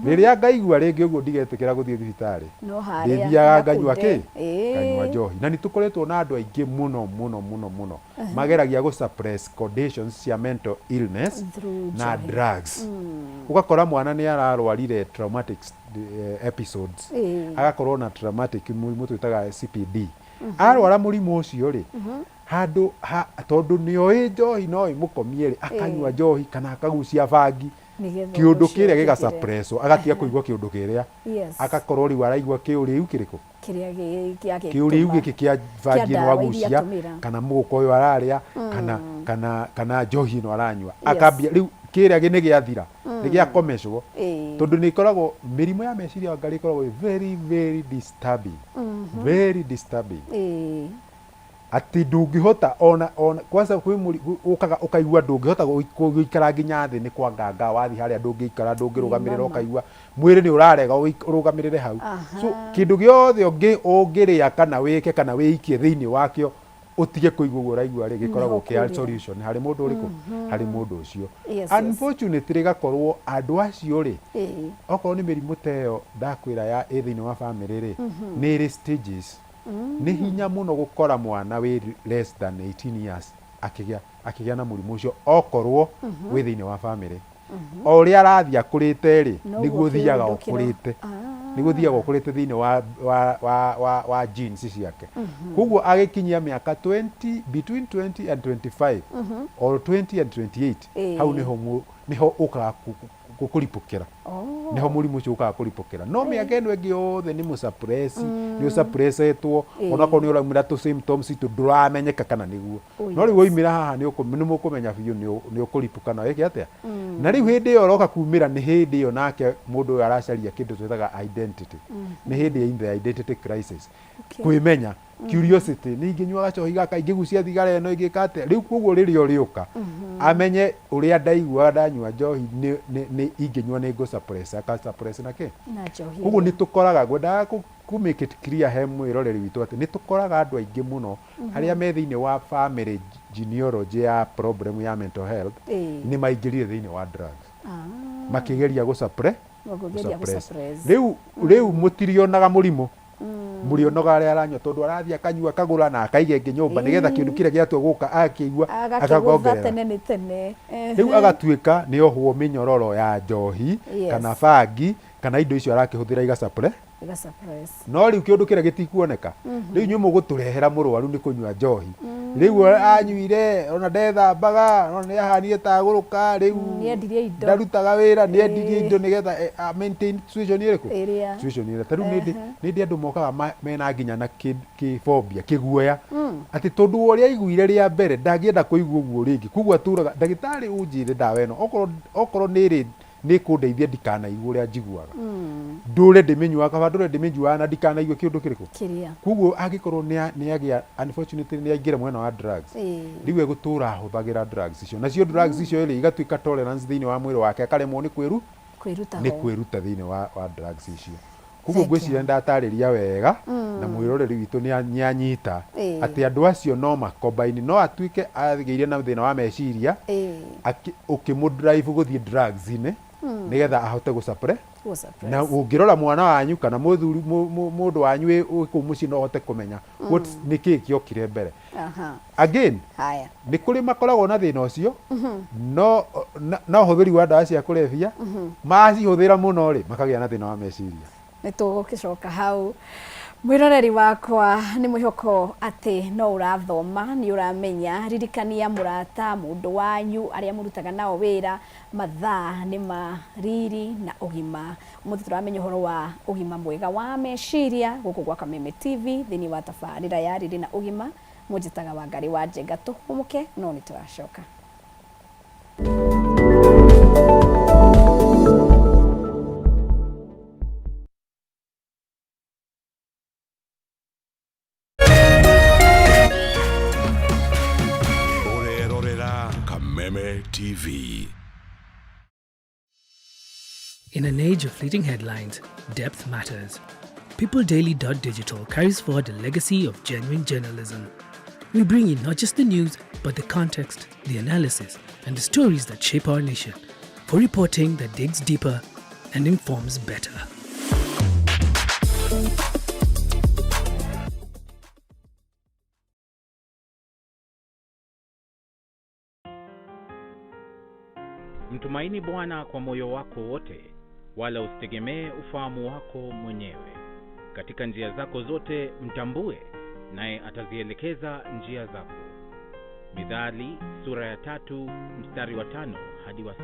rĩrĩa ngaigua rĩngĩ ũguo ndigetĩkĩra gũthiĩ thibitarĩ. No harĩa Ndĩthiaga nganyua gakunde. kĩ? Nganyua njohi. Na nĩ tũkoretwo na andũ aingĩ mũno mũno mũno mũno mageragia gũ suppress conditions cia mental illness through na njohi. Drugs. Ũgakora mwana nĩ ararwarire traumatic episodes, agakorwo na traumatic mũrimũ twĩtaga CPD. Arwara mũrimũ ũcio rĩ, handũ ha tondũ nĩoĩ njohi no ĩmũkomie rĩ, akanyua njohi kana akagucia bangi, nĩgetha ũndũ kĩũndũ ũcio kĩrĩa ũgĩthire. Gĩgacuppresswo, agatiga kũigua kĩũndũ kĩrĩa, agakorwo rĩu araigua kĩũrĩu kĩrĩkũ? Kĩrĩa Kĩũrĩu gĩagĩtũma gĩkĩ kĩa bangi ĩno ndawa iria agucia, atũmĩra. Kana mũgũka ũyũ ararĩa, kana njohi ĩno aranyua. Akambia rĩu kĩrĩa nĩ gĩathira, nĩ gĩakomecwo, tondũ nĩ ĩkoragwo mĩrimũ ya meciria, Wangarĩ, ĩkoragwo ĩ very very disturbing, very disturbing, atĩ ndũngĩhota ona kwanza kwĩ ũkaga ũkaigua ndũngĩhota gũikara nginya thĩ nĩ kwanganga wathiĩ harĩa, ndũngĩikara, ndũngĩrũgamĩrĩra. Mama. Ũkaigua mwĩrĩ nĩ ũrarega ũrũgamĩrĩre hau. So kĩndũ gĩothe ũngĩrĩa kana wĩke kana wĩikie thĩinĩ wakĩo ũtige kũigua ũguo ũraigua rĩ, gĩkoragwo Nĩho kĩa kũrĩa. solution harĩ mũndũ ũrĩkũ? Harĩ mũndũ ũcio. Unfortunately, gakorwo andũ acio rĩ, okorwo nĩ mĩrimũ ta ĩyo ndakwĩra ya ĩ thĩinĩ wa famĩlĩ rĩ, nĩ ĩrĩ stages. Nĩ hinya mũno gũkora mwana wĩ less than 18 years akĩgĩa na mũrimũ ũcio okorwo wĩ thĩinĩ wa famĩlĩ. O ũrĩa arathiĩ akũrĩte rĩ, Noguo nĩguo ũthiaga kĩũndũ kĩro- ũkũrĩte, nĩguo ũthiaga ũkũrĩte thĩinĩ wa genes ciake. Koguo agĩkinyia mĩaka 20, between 20 and 25 or 20 and 28, hau nĩho ũkaga kũripũkĩra. Nĩho mũrimũ ũcio ũkaga kũripũkĩra. No mĩaka ĩno ĩngĩ yothe nĩ mũsuppress, nĩ ũsuppressetwo, onakorwo nĩ ũraumĩra tũ symptoms tũ ndũramenyeka kana nĩguo. No rĩu waumĩra haha nĩ mũkũmenya biũ nĩ ũkũripũka na wĩke atĩa. Na rĩu hĩndĩ ĩyo ũroka kumĩra nĩ hĩndĩ ĩyo nake mũndũ ũyũ aracaria kĩndũ twĩtaga identity, nĩ hĩndĩ ya in the identity crisis, kwĩmenya, curiosity, nĩ ingĩnyua gacohi gaka, ingĩgucia thigara ĩno, ingĩka atĩa rĩu. Koguo rĩrĩa ũrĩũka amenye ũrĩa ndaiguaga ndanyua njohi, nĩ ingĩnyua nĩ ngũ suppress, aka suppress na kĩ? Na njohi. Koguo nĩ tũkoraga, ngwendaga kũ make it clear he mwĩroreri witũ atĩ nĩ tũkoraga andũ aingĩ mũno arĩa me thĩinĩ wa family genealogy ya problem ya mental health nĩ maingĩrire thĩinĩ wa drugs makĩgeria gũ suppress. Makĩgeria gũ-suppress. Gũ-suppress. Rĩu mũtirionaga mũrimũ, mũrĩonaga arĩa aranyua, tondũ arathiĩ akanyua, akagũra na akaiga ĩngĩ nyũmba nĩgetha kĩndũ kĩrĩa gĩatua gũka akĩigua agakĩgũtha akagongerera. Tene nĩ tene. Rĩu agatuĩka nĩ ohwo mĩnyororo ya njohi kana bangi kana indo icio arakĩhũthĩra igacapre Iga-suppress. No rĩu kĩũndũ kĩrĩa gĩtikuoneka. Rĩu inyuĩ mũgũtũrehera mũrwaru nĩ kũnyua njohi, rĩu anyuire ona ndethambaga, ona nĩ ahanire tagũrũka rĩu. Nĩendirie indo. Ndarutaga wĩra, nĩendirie indo nĩgetha maintain situation ĩrĩkũ? Ĩrĩa. Situation ĩrĩa. Ta rĩu nĩ ndĩ andũ mokaga mena nginya na kĩphobia, kĩguoya, atĩ tondũ wa ũrĩa aiguire rĩa mbere ndangĩenda kũigua ũguo rĩngĩ. Koguo atũraga, "Ndagĩtarĩ, ũnjĩre ndawa ĩno okorwo nĩ ĩrĩ nĩ kũndeithia ndikanaigua ũrĩa njiguaga, ndũre ndĩmĩnyuaga, kaba ndũre ndĩmĩnyuaga na ndikanaigua kĩũndũ kĩrĩkũ." Kĩrĩa. Koguo angĩkorwo nĩ agĩa, unfortunately nĩ aingĩra mwena wa drugs, rĩu egũtũra ahũthagĩra drugs icio, nacio drugs icio rĩ, igatuĩka tolerance thĩinĩ wa mwĩrĩ wake, akaremwo nĩ kwĩru kwĩruta nĩ ho. Kwĩruta thĩinĩ wa drugs icio. Koguo Thank you. ngwĩciria ndatarĩria wega na mwĩroreri witũ nĩ anyita atĩ andũ acio no makombaini, no atuĩke agĩire na thĩna wa meciria ũkĩmũ drive gũthiĩ drugs-inĩ. Nĩgetha ahote gũ Gũ-suppress. Na ũngĩrora mwana wanyu kana mũthuri, mũndũ wanyu wĩ kũu mũciĩ, no ũhote kũmenya what, nĩ kĩĩ kĩokire mbere. Again, Haya. nĩ kũrĩ makoragwo na thĩna ũcio, no na ũhũthĩri wa ndawa cia kũrebia, macihũthĩra mũno rĩ, makagĩa na thĩna wa meciria. Nĩ tũgũgĩcoka hau. Mwĩroreri wakwa, nĩ mwĩhoko atĩ no ũrathoma, nĩ ũramenya. Ririkania mũrata, mũndũ wanyu, arĩa mũrutaga nao wĩra, mathaa nĩ ma riri na ũgima. Ũmũthĩ tũramenya ũhoro wa ũgima mwega wa meciria gũkũ gwa Kameme TV thĩinĩ wa tabarĩra ya Riri na Ũgima. Mũnjĩtaga Wangarĩ wa Njenga. Tũhũmũke no nĩ tũracoka. Ũrerorera Kameme TV. In an age of fleeting headlines, depth matters. PeopleDaily.digital carries forward the legacy of genuine journalism. We bring you not just the news, but the context, the analysis, and the stories that shape our nation, for reporting that digs deeper and informs better. Mtumaini Bwana kwa moyo wako wote, wala usitegemee ufahamu wako mwenyewe. Katika njia zako zote mtambue, naye atazielekeza njia zako. Mithali sura ya 3 mstari wa 5 hadi wa 6.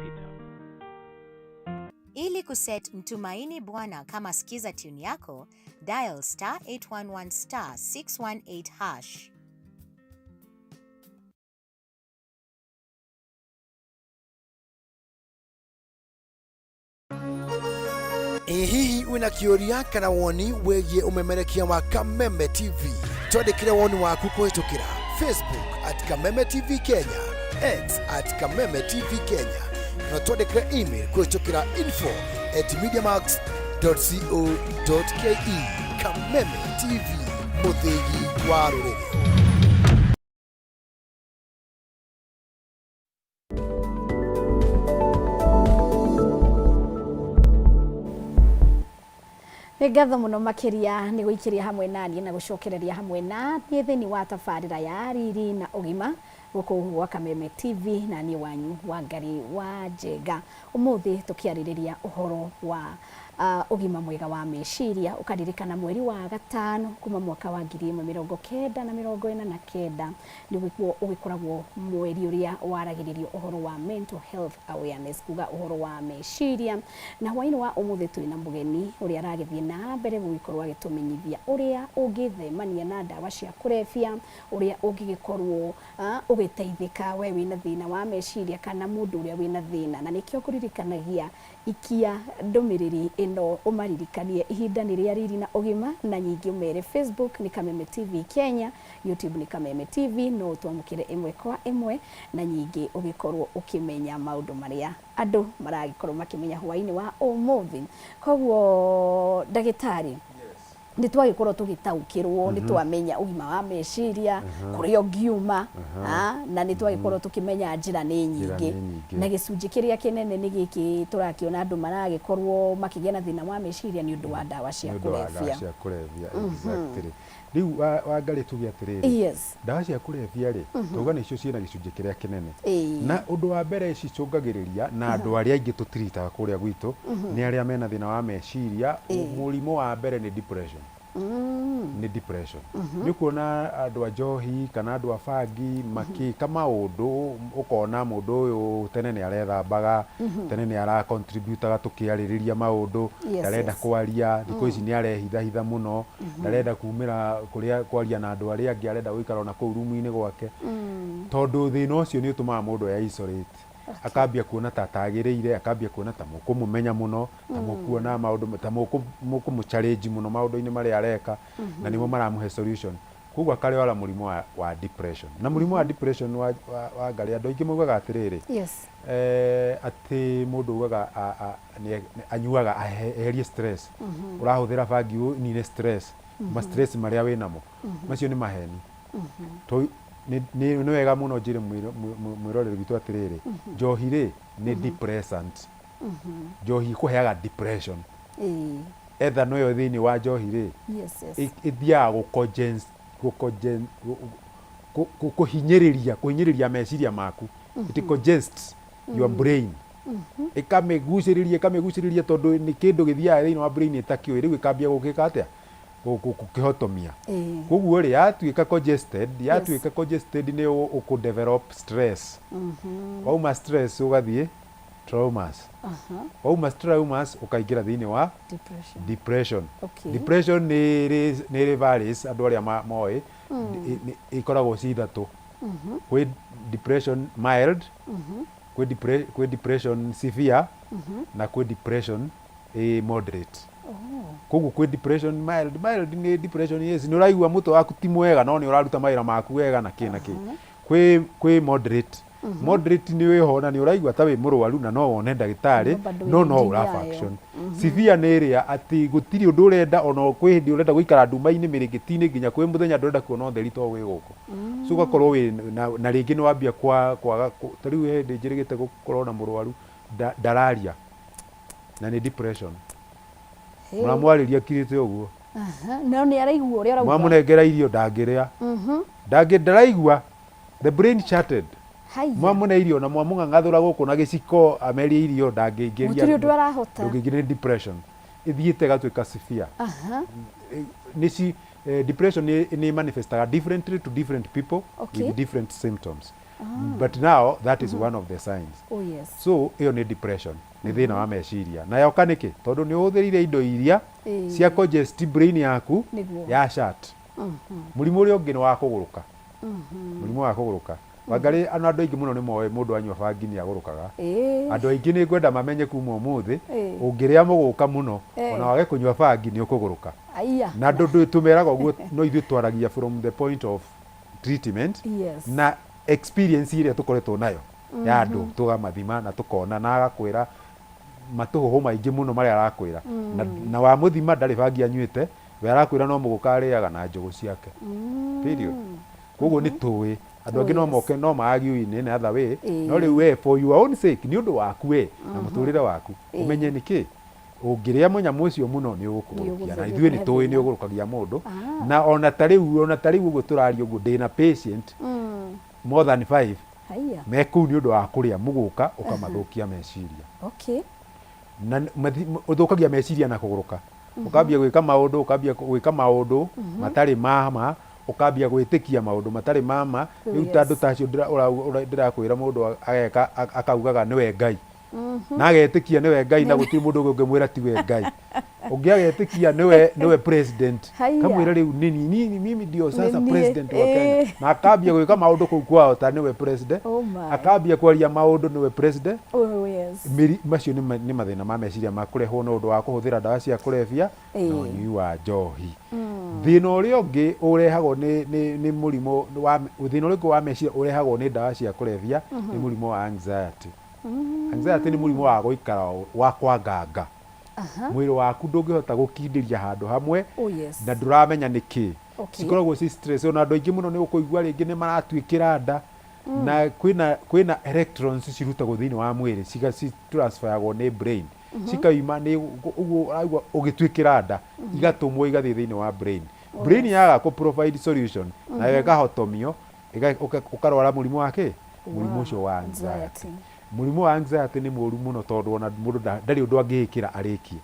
Ili kuset Mtumaini Bwana kama skiza tune yako, dial star 811 star 618 hash. Ĩ hihi wĩna kĩũria kana woni wĩgiĩ ũmemerekia wa Kameme TV? Twandĩkĩre woni waku kũhĩtũkĩra Facebook at Kameme TV Kenya, X at Kameme TV Kenya, kana twandĩkĩre email kũhĩtũkĩra info@mediamax.co.ke. Kameme TV, mũthĩgi wa rũrĩrĩ. Nĩ ngatho mũno makĩria nĩ gũikĩria hamwe naniĩ na gũcokereria hamwe na niĩ thĩinĩ wa tabarĩra ya Riri na Ũgima gũkũ gwa Kameme TV, na niĩ wanyu Wangari wa Njenga. Ũmũthĩ tũkĩarĩrĩria ũhoro wa ũgima mwega wa meciria. Ũkaririkana mweri wa gatano kuma mwaka wa 1949 nĩguo ũgĩkoragwo mweri ũrĩa waragĩrĩrio ũhoro wa mental health awareness, kuga ũhoro wa meciria. Na hwaĩ-inĩ wa ũmũthĩ twĩna mũgeni ũrĩa aragĩthiĩ na mbere gũgĩkorwo agĩtũmenyithia ũrĩa ũngĩthemania na ndawa cia kũrebia, ũrĩa ũngĩgĩkorwo ũgĩteithĩka we wĩna thĩna wa meciria kana mũndũ ũrĩa wĩna thĩna. Na nĩkĩo ngũririkanagia, ikia ndũmĩrĩri ĩno ũmaririkanie ihinda nĩ rĩa Riri na Ũgima, na nyingĩ ũmere Facebook nĩ Kameme TV Kenya, YouTube nĩ Kameme TV, no ũtwamũkĩre ĩmwe kwa ĩmwe, na nyingĩ ũgĩkorwo ũkĩmenya maũndũ marĩa andũ maragĩkorwo makĩmenya hwaĩ-inĩ wa ũmũthĩ. Koguo ndagĩtarĩ, nĩ twagĩkorwo tũgĩtaũkĩrwo, nĩ twamenya ũgima wa meciria kũrĩa ũngiuma, na nĩ twagĩkorwo tũkĩmenya njĩra nĩ Njĩra nyingĩ. nĩ nyingĩ. Na gĩcunjĩ kĩrĩa kĩnene nĩ gĩkĩ tũrakĩona andũ maragĩkorwo makĩgĩa na thĩna wa meciria nĩ ũndũ wa ndawa cia Nĩ ũndũ wa ndawa kũrebia. cia kũrebia, exactly. Rĩu Wangarĩ, tuge atĩrĩrĩ, ndawa cia kũrebia rĩ, tauga nĩcio ciĩna gĩcunjĩ kĩrĩa kĩnene. Na ũndũ wa mbere cicũngagĩrĩria na andũ arĩa aingĩ tũtiritaga kũrĩa gwitũ nĩ arĩa mena thĩna wa meciria. Mũrimũ wa mbere nĩ depression. Nĩ depression. Nĩ ũkuona andũ a njohi kana andũ a bangi makĩka maũndũ, ũkona mũndũ ũyũ tene nĩ arethambaga, tene nĩ aracontributaga tũkĩarĩrĩria maũndũ, ndarenda kwaria, thikũ ici nĩ arehithahitha mũno, ndarenda kumĩra kũrĩa kwaria na andũ arĩa angĩ, arenda gũikara ona kũu rumu-inĩ gwake, tondũ thĩna ũcio nĩ ũtũmaga mũndũ e isolate, akambia kuona ta atagĩrĩire, akambia kuona ta mũkũmũmenya mũno, ta mũkuona maũndũ, ta mũkũmũ challenge mũno maũndũ-inĩ marĩa areka, na nĩmo maramũhe solution. Koguo akarwara mũrimũ wa depression. Na mũrimũ wa depression wa Ngarĩ, andũ aingĩ maugaga atĩrĩrĩ, atĩ mũndũ ugaga anyuaga eherie stress, ũrahũthĩra bangi ũnine stress, ma stress marĩa wĩnamo macio nĩ maheni. Nĩ wega mũno njĩre mwĩroreri witũ atĩrĩrĩ, njohi rĩ, nĩ depressant. Njohi ĩkũheaga depression. Ethanol ĩyo thĩinĩ wa njohi rĩ, ĩthiaga kũhinyĩrĩria kũhinyĩrĩria meciria maku. It congests your brain. Ĩkamĩgucĩrĩria ĩkamĩgucĩrĩria tondũ nĩ kĩndũ gĩthiaga thĩinĩ wa brain ĩtakĩũĩ, rĩu ĩkambia gũgĩka atĩa? Gũkĩhotomia. Koguo rĩ, yatuĩka congested, yatuĩka congested nĩ ũkũ develop stress. Wauma stress ũgathiĩ traumas. Wauma traumas ũkaingĩra thĩinĩ wa Depression. Depression. Okay. Depression nĩ ĩrĩ varies, andũ arĩa moĩ, ikoragwo ci ithatũ. Kwĩ depression mild, kwĩ depression severe, na kwĩ depression ĩ moderate. Koguo kwĩ depression mild. Mild nĩ depression, yes, nĩ ũraigua mũtwe waku ti mwega, no nĩ ũraruta mawĩra maku wega na kĩ na kĩ. Kwĩ moderate. Moderate nĩ wĩho na nĩ ũraigua ta wĩ mũrwaru na no wone ndagĩtarĩ, No bado no wĩna no njigi ũra yayo. function. Severe nĩ ĩrĩa atĩ gũtirĩ ũndũ ũrenda, ona kwĩ hĩndĩ ũrenda gũikara nduma-inĩ mĩrĩngĩti-inĩ, nginya kwĩ mũthenya ndũrenda kuona ũtheri to wĩ gũkũ. So ũgakorwo wĩ na rĩngĩ nĩ wambia kwaga ta rĩu he hĩndĩ njĩrĩgĩte gũkorwo na mũrwaru ndararia na nĩ depression. Mũramwarĩria akirĩte ũguo. No nĩ araigua ũrĩa ũrauga. Mwamũnengera irio ndangĩrĩa. Ndangĩ ndaraigua. The brain shattered. Haiya. Mwamũne irio na mwamũng'ang'athũra gũkũ na gĩciko amerie irio ndangĩingĩria. Gũtirĩ ũndũ arahota. Ndũngĩingĩria, nĩ depression. Ĩthiĩte ĩgatuĩka severe. Nĩ ci depression nĩ manifestaga differently to different people with different symptoms. But now that is one of the signs. So ĩyo nĩ depression, nĩ thĩna wa meciria. Na yoka nĩkĩ? Tondũ nĩ ũhũthĩrire indo iria cia congest brain yaku ya shut. Mũrimũ ũrĩa ũngĩ nĩ wa kũgũrũka. Mũrimũ wa kũgũrũka. Wangarĩ ona andũ aingĩ mũno nĩ moĩ mũndũ anyua bangi nĩ agũrũkaga. Andũ aingĩ nĩ ngwenda mamenye kuma ũmũthĩ, ũngĩrĩa mũgũka mũno, ona wage kũnyua bangi nĩ ũkũgũrũka. Aya. Na andũ tũmeraga ũguo, no ithuĩ twaragia from the point of treatment na experience ĩrĩa tũkoretwo nayo ya andũ, tũgamathima na tũkona na agakwĩra matũhũhũ maingĩ mũno marĩa arakwĩra, na wamũthima ndarĩ bangi anyuĩte, we arakwĩra no mũgũka arĩaga na njũgũ ciake, period. Koguo nĩ tũĩ andũ angĩ no moke no ma argue in any other way, no rĩu we for your own sake, nĩ ũndũ waku we na mũtũrĩre waku, ũmenye nĩkĩ ũngĩrĩa mũnyamũ ũcio mũno nĩ ũgũkũgũrũkia, na ithuĩ nĩ tũĩ nĩ ũgũrũkagia mũndũ. Na ona ta rĩu ũguo tũraria ũguo, ndĩna patient more than five Haiya. me kũu nĩ ũndũ wa kũrĩa mũgũka ũkamathũkia meciria. Na ũthũkagia meciria na kũgũrũka, ũkambia gwĩka maũndũ, ũkambia gwĩka maũndũ matarĩ ma ma, ũkambia gwĩtĩkia maũndũ matarĩ ma ma. Rĩu ta andũ ta acio ndĩrakwĩra, mũndũ ageka akaugaga nĩwe Ngai na agetĩkia nĩwe Ngai, na gũtirĩ mũndũ ũngĩ ũngĩmwĩra tiwe Ngai. Ũngĩ agetĩkia nĩwe president. Haiya. Kamwĩra rĩu nini nini mimi ndio sasa Nĩ niĩ. president wa Kenya, na akambia gwĩka maũndũ kũu kwao ta nĩwe president. Oh my. Akambia kwaria maũndũ nĩwe president. Mĩri macio nĩ mathĩna ma meciria ma kũrehwo nĩ ũndũ wa kũhũthĩra ndawa cia kũrebia na ũnyui wa njohi. Thĩna ũrĩa ũngĩ ũrehagwo nĩ mũrimũ wa thĩna ũrĩa ũngĩ wa meciria ũrehagwo nĩ ndawa cia kũrebia nĩ mũrimũ wa anxiety. Anxiety nĩ mũrimũ wa gũikara wa kwanganga. Mwĩrĩ waku ndũngĩhota gũkindĩria handũ hamwe na ndũramenya nĩkĩ. Cikoragwo ci stress. Ona andũ aingĩ mũno nĩ ũkũigua rĩngĩ nĩ maratuĩkĩra nda, na kwĩna electrons cirutagwo thĩinĩ wa mwĩrĩ, ci transferagwo nĩ brain, cikaima nĩ ũguo ũraigua ũgĩtuĩkĩra nda, igatũmwo igathiĩ thĩinĩ wa brain. Brain yaga kũ provide solution, nayo ĩkahotomio, ũkarwara mũrimũ wa kĩ mũrimũ ũcio wa anxiety. Anxiety. Mũrimũ wa anxiety nĩ mũru mũno tondũ ona mũndũ ndarĩ ũndũ angĩĩkĩra arĩkie.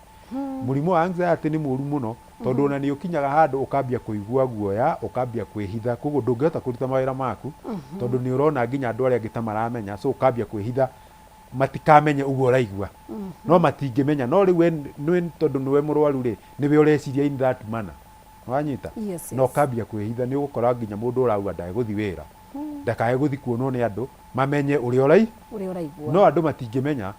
Mũrimũ wa anxiety nĩ mũru mũno tondũ ona nĩ ũkinyaga handũ ũkambia kũigua guoya, ũkambia kwĩhitha, koguo ndũngĩhota kũruta mawĩra maku tondũ nĩ ũrona nginya andũ arĩa angĩ ta maramenya, so ũkambia kwĩhitha matikamenye ũguo ũraigua, no matingĩmenya. No rĩu we nĩ tondũ nĩwe mũrwaru rĩ, nĩwe ũreciria in that manner, wanyita? Yes. Na ũkambia kwĩhitha. Nĩ ũgũkora nginya mũndũ ũrauga ndage gũthi wĩra, ndakae gũthi kuonwo nĩ andũ mamenye ũrĩa ũrai Ũrĩa ũraigua. No andũ matingĩmenya.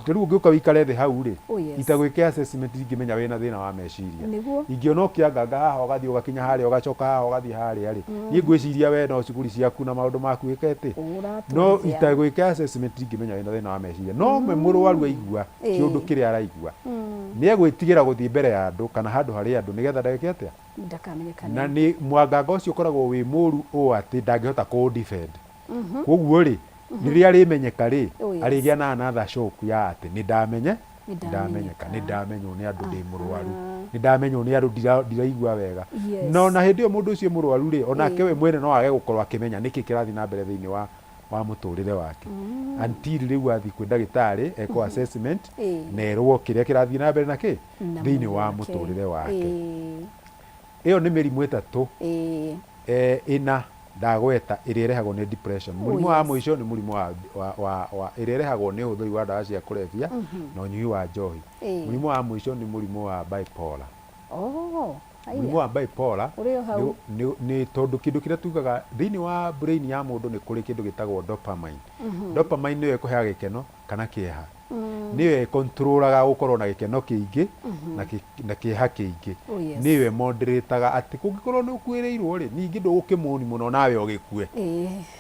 Rĩu ũngĩũka wĩikare thĩ hau rĩ, itagwĩke assessment, ingĩmenya wĩna thĩna wa meciria. Ingĩona ũkĩanganga haha, ũgathiĩ ũgakinya harĩa, ũgacoka haha, ũgathiĩ harĩa rĩ, niĩ ngwĩciria we no cuguri ciaku na maũndũ maku wĩke atĩ no Ũratwarithia. Itagwĩke assessment, ingĩmenya wĩna thĩna wa meciria. No we mũrwaru aigua kĩũndũ kĩrĩa araigua, nĩ egwĩtigĩra gũthiĩ mbere ya andũ kana handũ harĩ andũ nĩgetha ndageke atĩa? Ndakamenyekane. Na nĩ mwanganga ũcio ũkoragwo wĩ mũru ũũ atĩ ndangĩhota kũ defend. Koguo rĩ, Rĩrĩa arĩmenyeka rĩ, Oh, yes. arĩgĩa na another shock ya atĩ nĩ ndamenye Nĩ ndamenyeka, nĩ ndamenyeka. ndamenywo nĩ andũ ndĩ mũrwaru, nĩ ndamenywo nĩ andũ ndiraigua wega. Yes. Na ona hĩndĩ ĩyo mũndũ ũcio mũrwaru rĩ, onake we mwene no age gũkorwo akĩmenya nĩkĩ kĩrathiĩ na mbere thĩinĩ wa mũtũrĩre wake until rĩu athiĩ kwĩ ndagĩtarĩ ekwo assessment na erwo kĩrĩa kĩrathiĩ na mbere na kĩ Na thĩinĩ mwĩrĩ wa wake. mũtũrĩre wake. Ĩyo nĩ mĩrimũ ĩtatũ ĩna ndagweta ĩrĩa ĩrehagwo nĩ depression. Mũrimũ wa mũico nĩ mũrimũ wa ĩrĩa ĩrehagwo nĩ ũhũthĩri wa ndawa cia kũrebia na ũnyui wa njohi. Mũrimũ wa mũico nĩ mũrimũ wa bipolar. Oh, haiya. Mũrimũ wa bipolar Ũrĩ o hau. nĩ tondũ kĩndũ kĩrĩa tugaga thĩinĩ wa brain ya mũndũ nĩ kũrĩ kĩndũ gĩtagwo dopamine. Dopamine nĩyo ĩkũheaga gĩkeno kana kĩeha. Nĩyo ĩkontrolaga gũkorwo na gĩkeno kĩingĩ na kĩeha kĩingĩ. Oh, yes. Nĩyo ĩmoderataga atĩ kũngĩkorwo nĩ ũkuĩrĩirwo rĩ, ningĩ ndũgũkĩmũni mũno nawe ũgĩkue.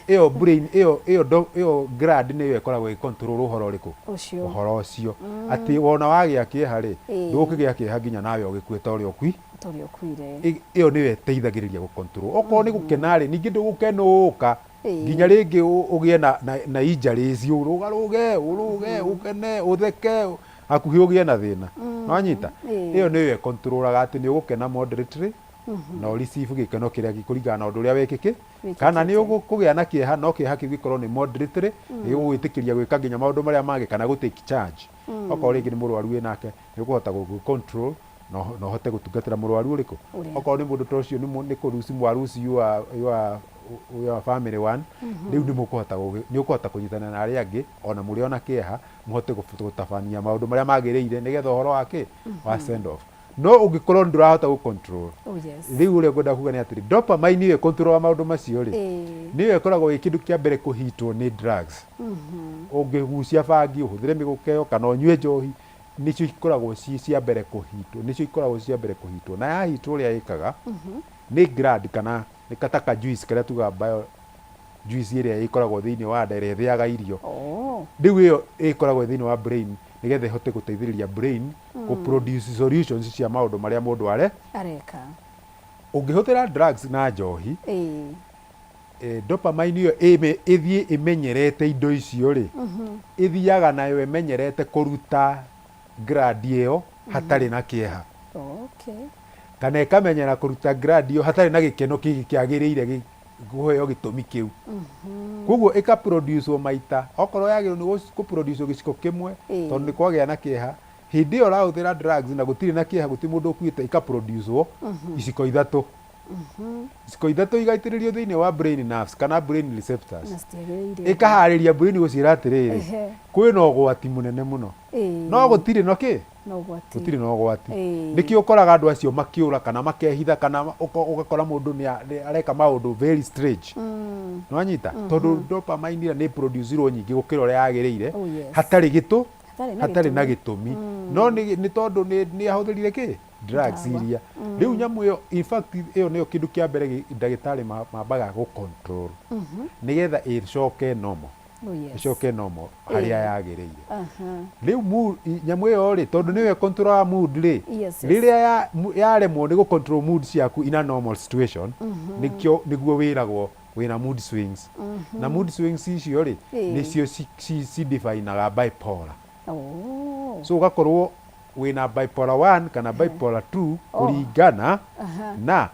Ĩyo brain, ĩyo gland nĩyo ĩkoragwo ĩgĩ control ũhoro ũrĩkũ? Ũcio. Ũhoro ũcio. Atĩ wona wagĩa kĩeha rĩ, ndũgũkĩgĩa kĩeha nginya nawe ũgĩkue ta ũrĩa ũkui. Ta ũrĩa ũkuire. Ĩyo nĩyo ĩteithagĩrĩria gũ control. Okorwo nĩ gũkena rĩ, ningĩ ndũgũkenũka nginya rĩngĩ ũgĩe na injuries, ũrũgarũge, ũrũge, ũkene, ũtheke, hakuhĩ ũgĩe na thĩna. Nĩwanyita? Ĩyo nĩyo ĩkontrolaga atĩ nĩ ũgũkena moderately na ũ receive gĩkeno kĩrĩa gĩkũringana na ũndũ ũrĩa wĩkĩkĩ, kana nĩ ũkũgĩa na kĩeha, no kĩeha kĩu gĩkorwo nĩ moderately, gĩgũgwĩtĩkĩria gwĩka nginya maũndũ marĩa mangĩ kana gũ take charge. Okorwo rĩngĩ nĩ mũrwaru wĩnake, nĩ ũkũhota gũ control na ũhote gũtungatĩra mũrwaru ũrĩkũ. Okorwo nĩ mũndũ ta ũcio nĩ kũ lose mwa lose your family one, rĩu nĩ mũkũhota nĩ ũkũhota kũnyitana na arĩa angĩ ona mũrĩ ona kĩeha, mũhote gũtabania maũndũ marĩa magĩrĩire nĩgetha ũhoro wa kĩ wa send off. No ũngĩkorwo ndũrahota gũ control, Oh, yes. rĩu ũrĩa ngwenda kuga nĩ atĩrĩ, dopamine ĩyo ĩkontrolaga maũndũ macio rĩ, nĩyo ĩkoragwo ĩ kĩndũ kĩa mbere kũhitwo nĩ drugs. Ũngĩgucia bangi, ũhũthĩre mĩgũkeo kana ũnyue njohi, nĩcio ikoragwo ci cia mbere kũhitwo, nĩcio ikoragwo ci cia mbere kũhitwo. Na yahitwo ũrĩa ĩkaga, nĩ gland kana nĩ kataka juice karĩa tugaga bio juice ĩrĩa ĩkoragwo thĩinĩ wa nda ĩrĩa ĩthĩaga irio. Rĩu ĩyo ĩkoragwo thĩinĩ wa brain nĩgetha ĩhote gũteithĩrĩria brain kũ produce solutions cia maũndũ marĩa mũndũ areka. Ũngĩhũthĩra drugs na njohi, dopamine ĩyo ĩthiĩ ĩmenyerete indo icio rĩ, ĩthiaga nayo ĩmenyerete kũruta gland ĩyo hatarĩ na kĩeha. Kana ĩkamenyera kũruta gland ĩyo hatarĩ na gĩkeno kĩngĩ kĩagĩrĩire kũheo gĩtũmi kĩu. Koguo ĩka produce maita, okorwo yagĩrĩirwo nĩ kũ produce gĩciko kĩmwe, tondũ nĩ kwagĩa na kĩeha, hĩndĩ ĩyo ũrahũthĩra drugs na gũtirĩ na kĩeha, gũtirĩ mũndũ ũkuĩte, ĩka produce iciko ithatũ. Iciko ithatũ igaitĩrĩrio thĩinĩ wa brain nerves kana brain receptors. Na citiagĩrĩire. Ĩkaharĩria brain gũciĩra atĩrĩrĩ, kwĩna ũgwati mũnene mũno. No gũtirĩ no kĩ? Na ũgwati. Gũtirĩ na ũgwati. Nĩkĩo ũkoraga andũ acio makĩũra kana makehitha kana ũgakora mũndũ nĩ areka maũndũ very strange. Nĩwanyita? Tondũ dopamine ĩrĩa nĩ produce-irwo nyingĩ gũkĩra ũrĩa yagĩrĩire, Oh, yes. hatarĩ gĩtũ, Hatarĩ na hatarĩ na gĩtũmi. gĩtũmi. No nĩ tondũ nĩ ahũthĩrire kĩ? Drugs Ndawa. iria. Rĩu nyamũ ĩyo, in fact ĩyo nĩyo kĩndũ kĩa mbere ndagĩtarĩ mambaga gũ control. Nĩgetha ĩcoke normal. Oh, yes. Ĩcoke normal harĩa yagĩrĩire. Rĩu nyamũ ĩyo rĩ, tondũ nĩyo ĩkontrolaga mood rĩ, Yes, yes. rĩrĩa yaremwo nĩ gũ control mood ciaku in a normal situation, nĩkĩo nĩguo wĩragwo wĩna mood swings. Na mood swings icio rĩ, nĩcio ci define-aga bipolar. So ũgakorwo wĩna bipolar 1 kana bipolar 2 kũringana na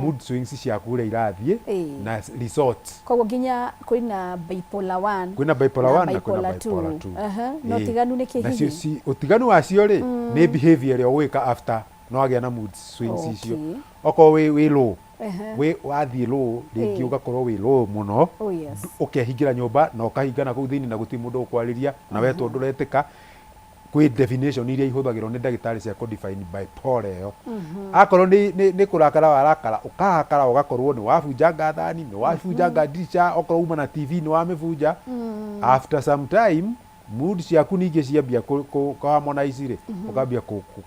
mood swings ciaku ũrĩa irathiĩ na results. Koguo nginya kwĩna bipolar 1 Kwĩna bipolar na 1 na kwĩna bipolar bipolar 2. 2. Na ũtiganu nĩ kĩ Nacio hihi? ũtiganu wacio rĩ, nĩ behavior ĩrĩa ũgwĩka after no wagĩa na mood swings icio. Okorwo wĩ low, wĩ wathiĩ low rĩngĩ ũgakorwo wĩ low mũno, Oh, yes. ũkehingĩra nyũmba na ũkahingana kũu thĩinĩ na gũtirĩ mũndũ ũkwarĩria na wetwo ndũretĩka. Kwĩ definition iria ihũthagĩrwo nĩ ndagĩtarĩ cia kũ define bipolar ĩyo. Akorwo nĩ kũrakara warakara, ũkarakara ũgakorwo nĩ wabunjanga thani, nĩ wabunjanga ndirisha, okorwo uma na TV nĩ wamĩbunja. After some time, mood ciaku ningĩ ciambia kũ harmonize rĩ, ũkambia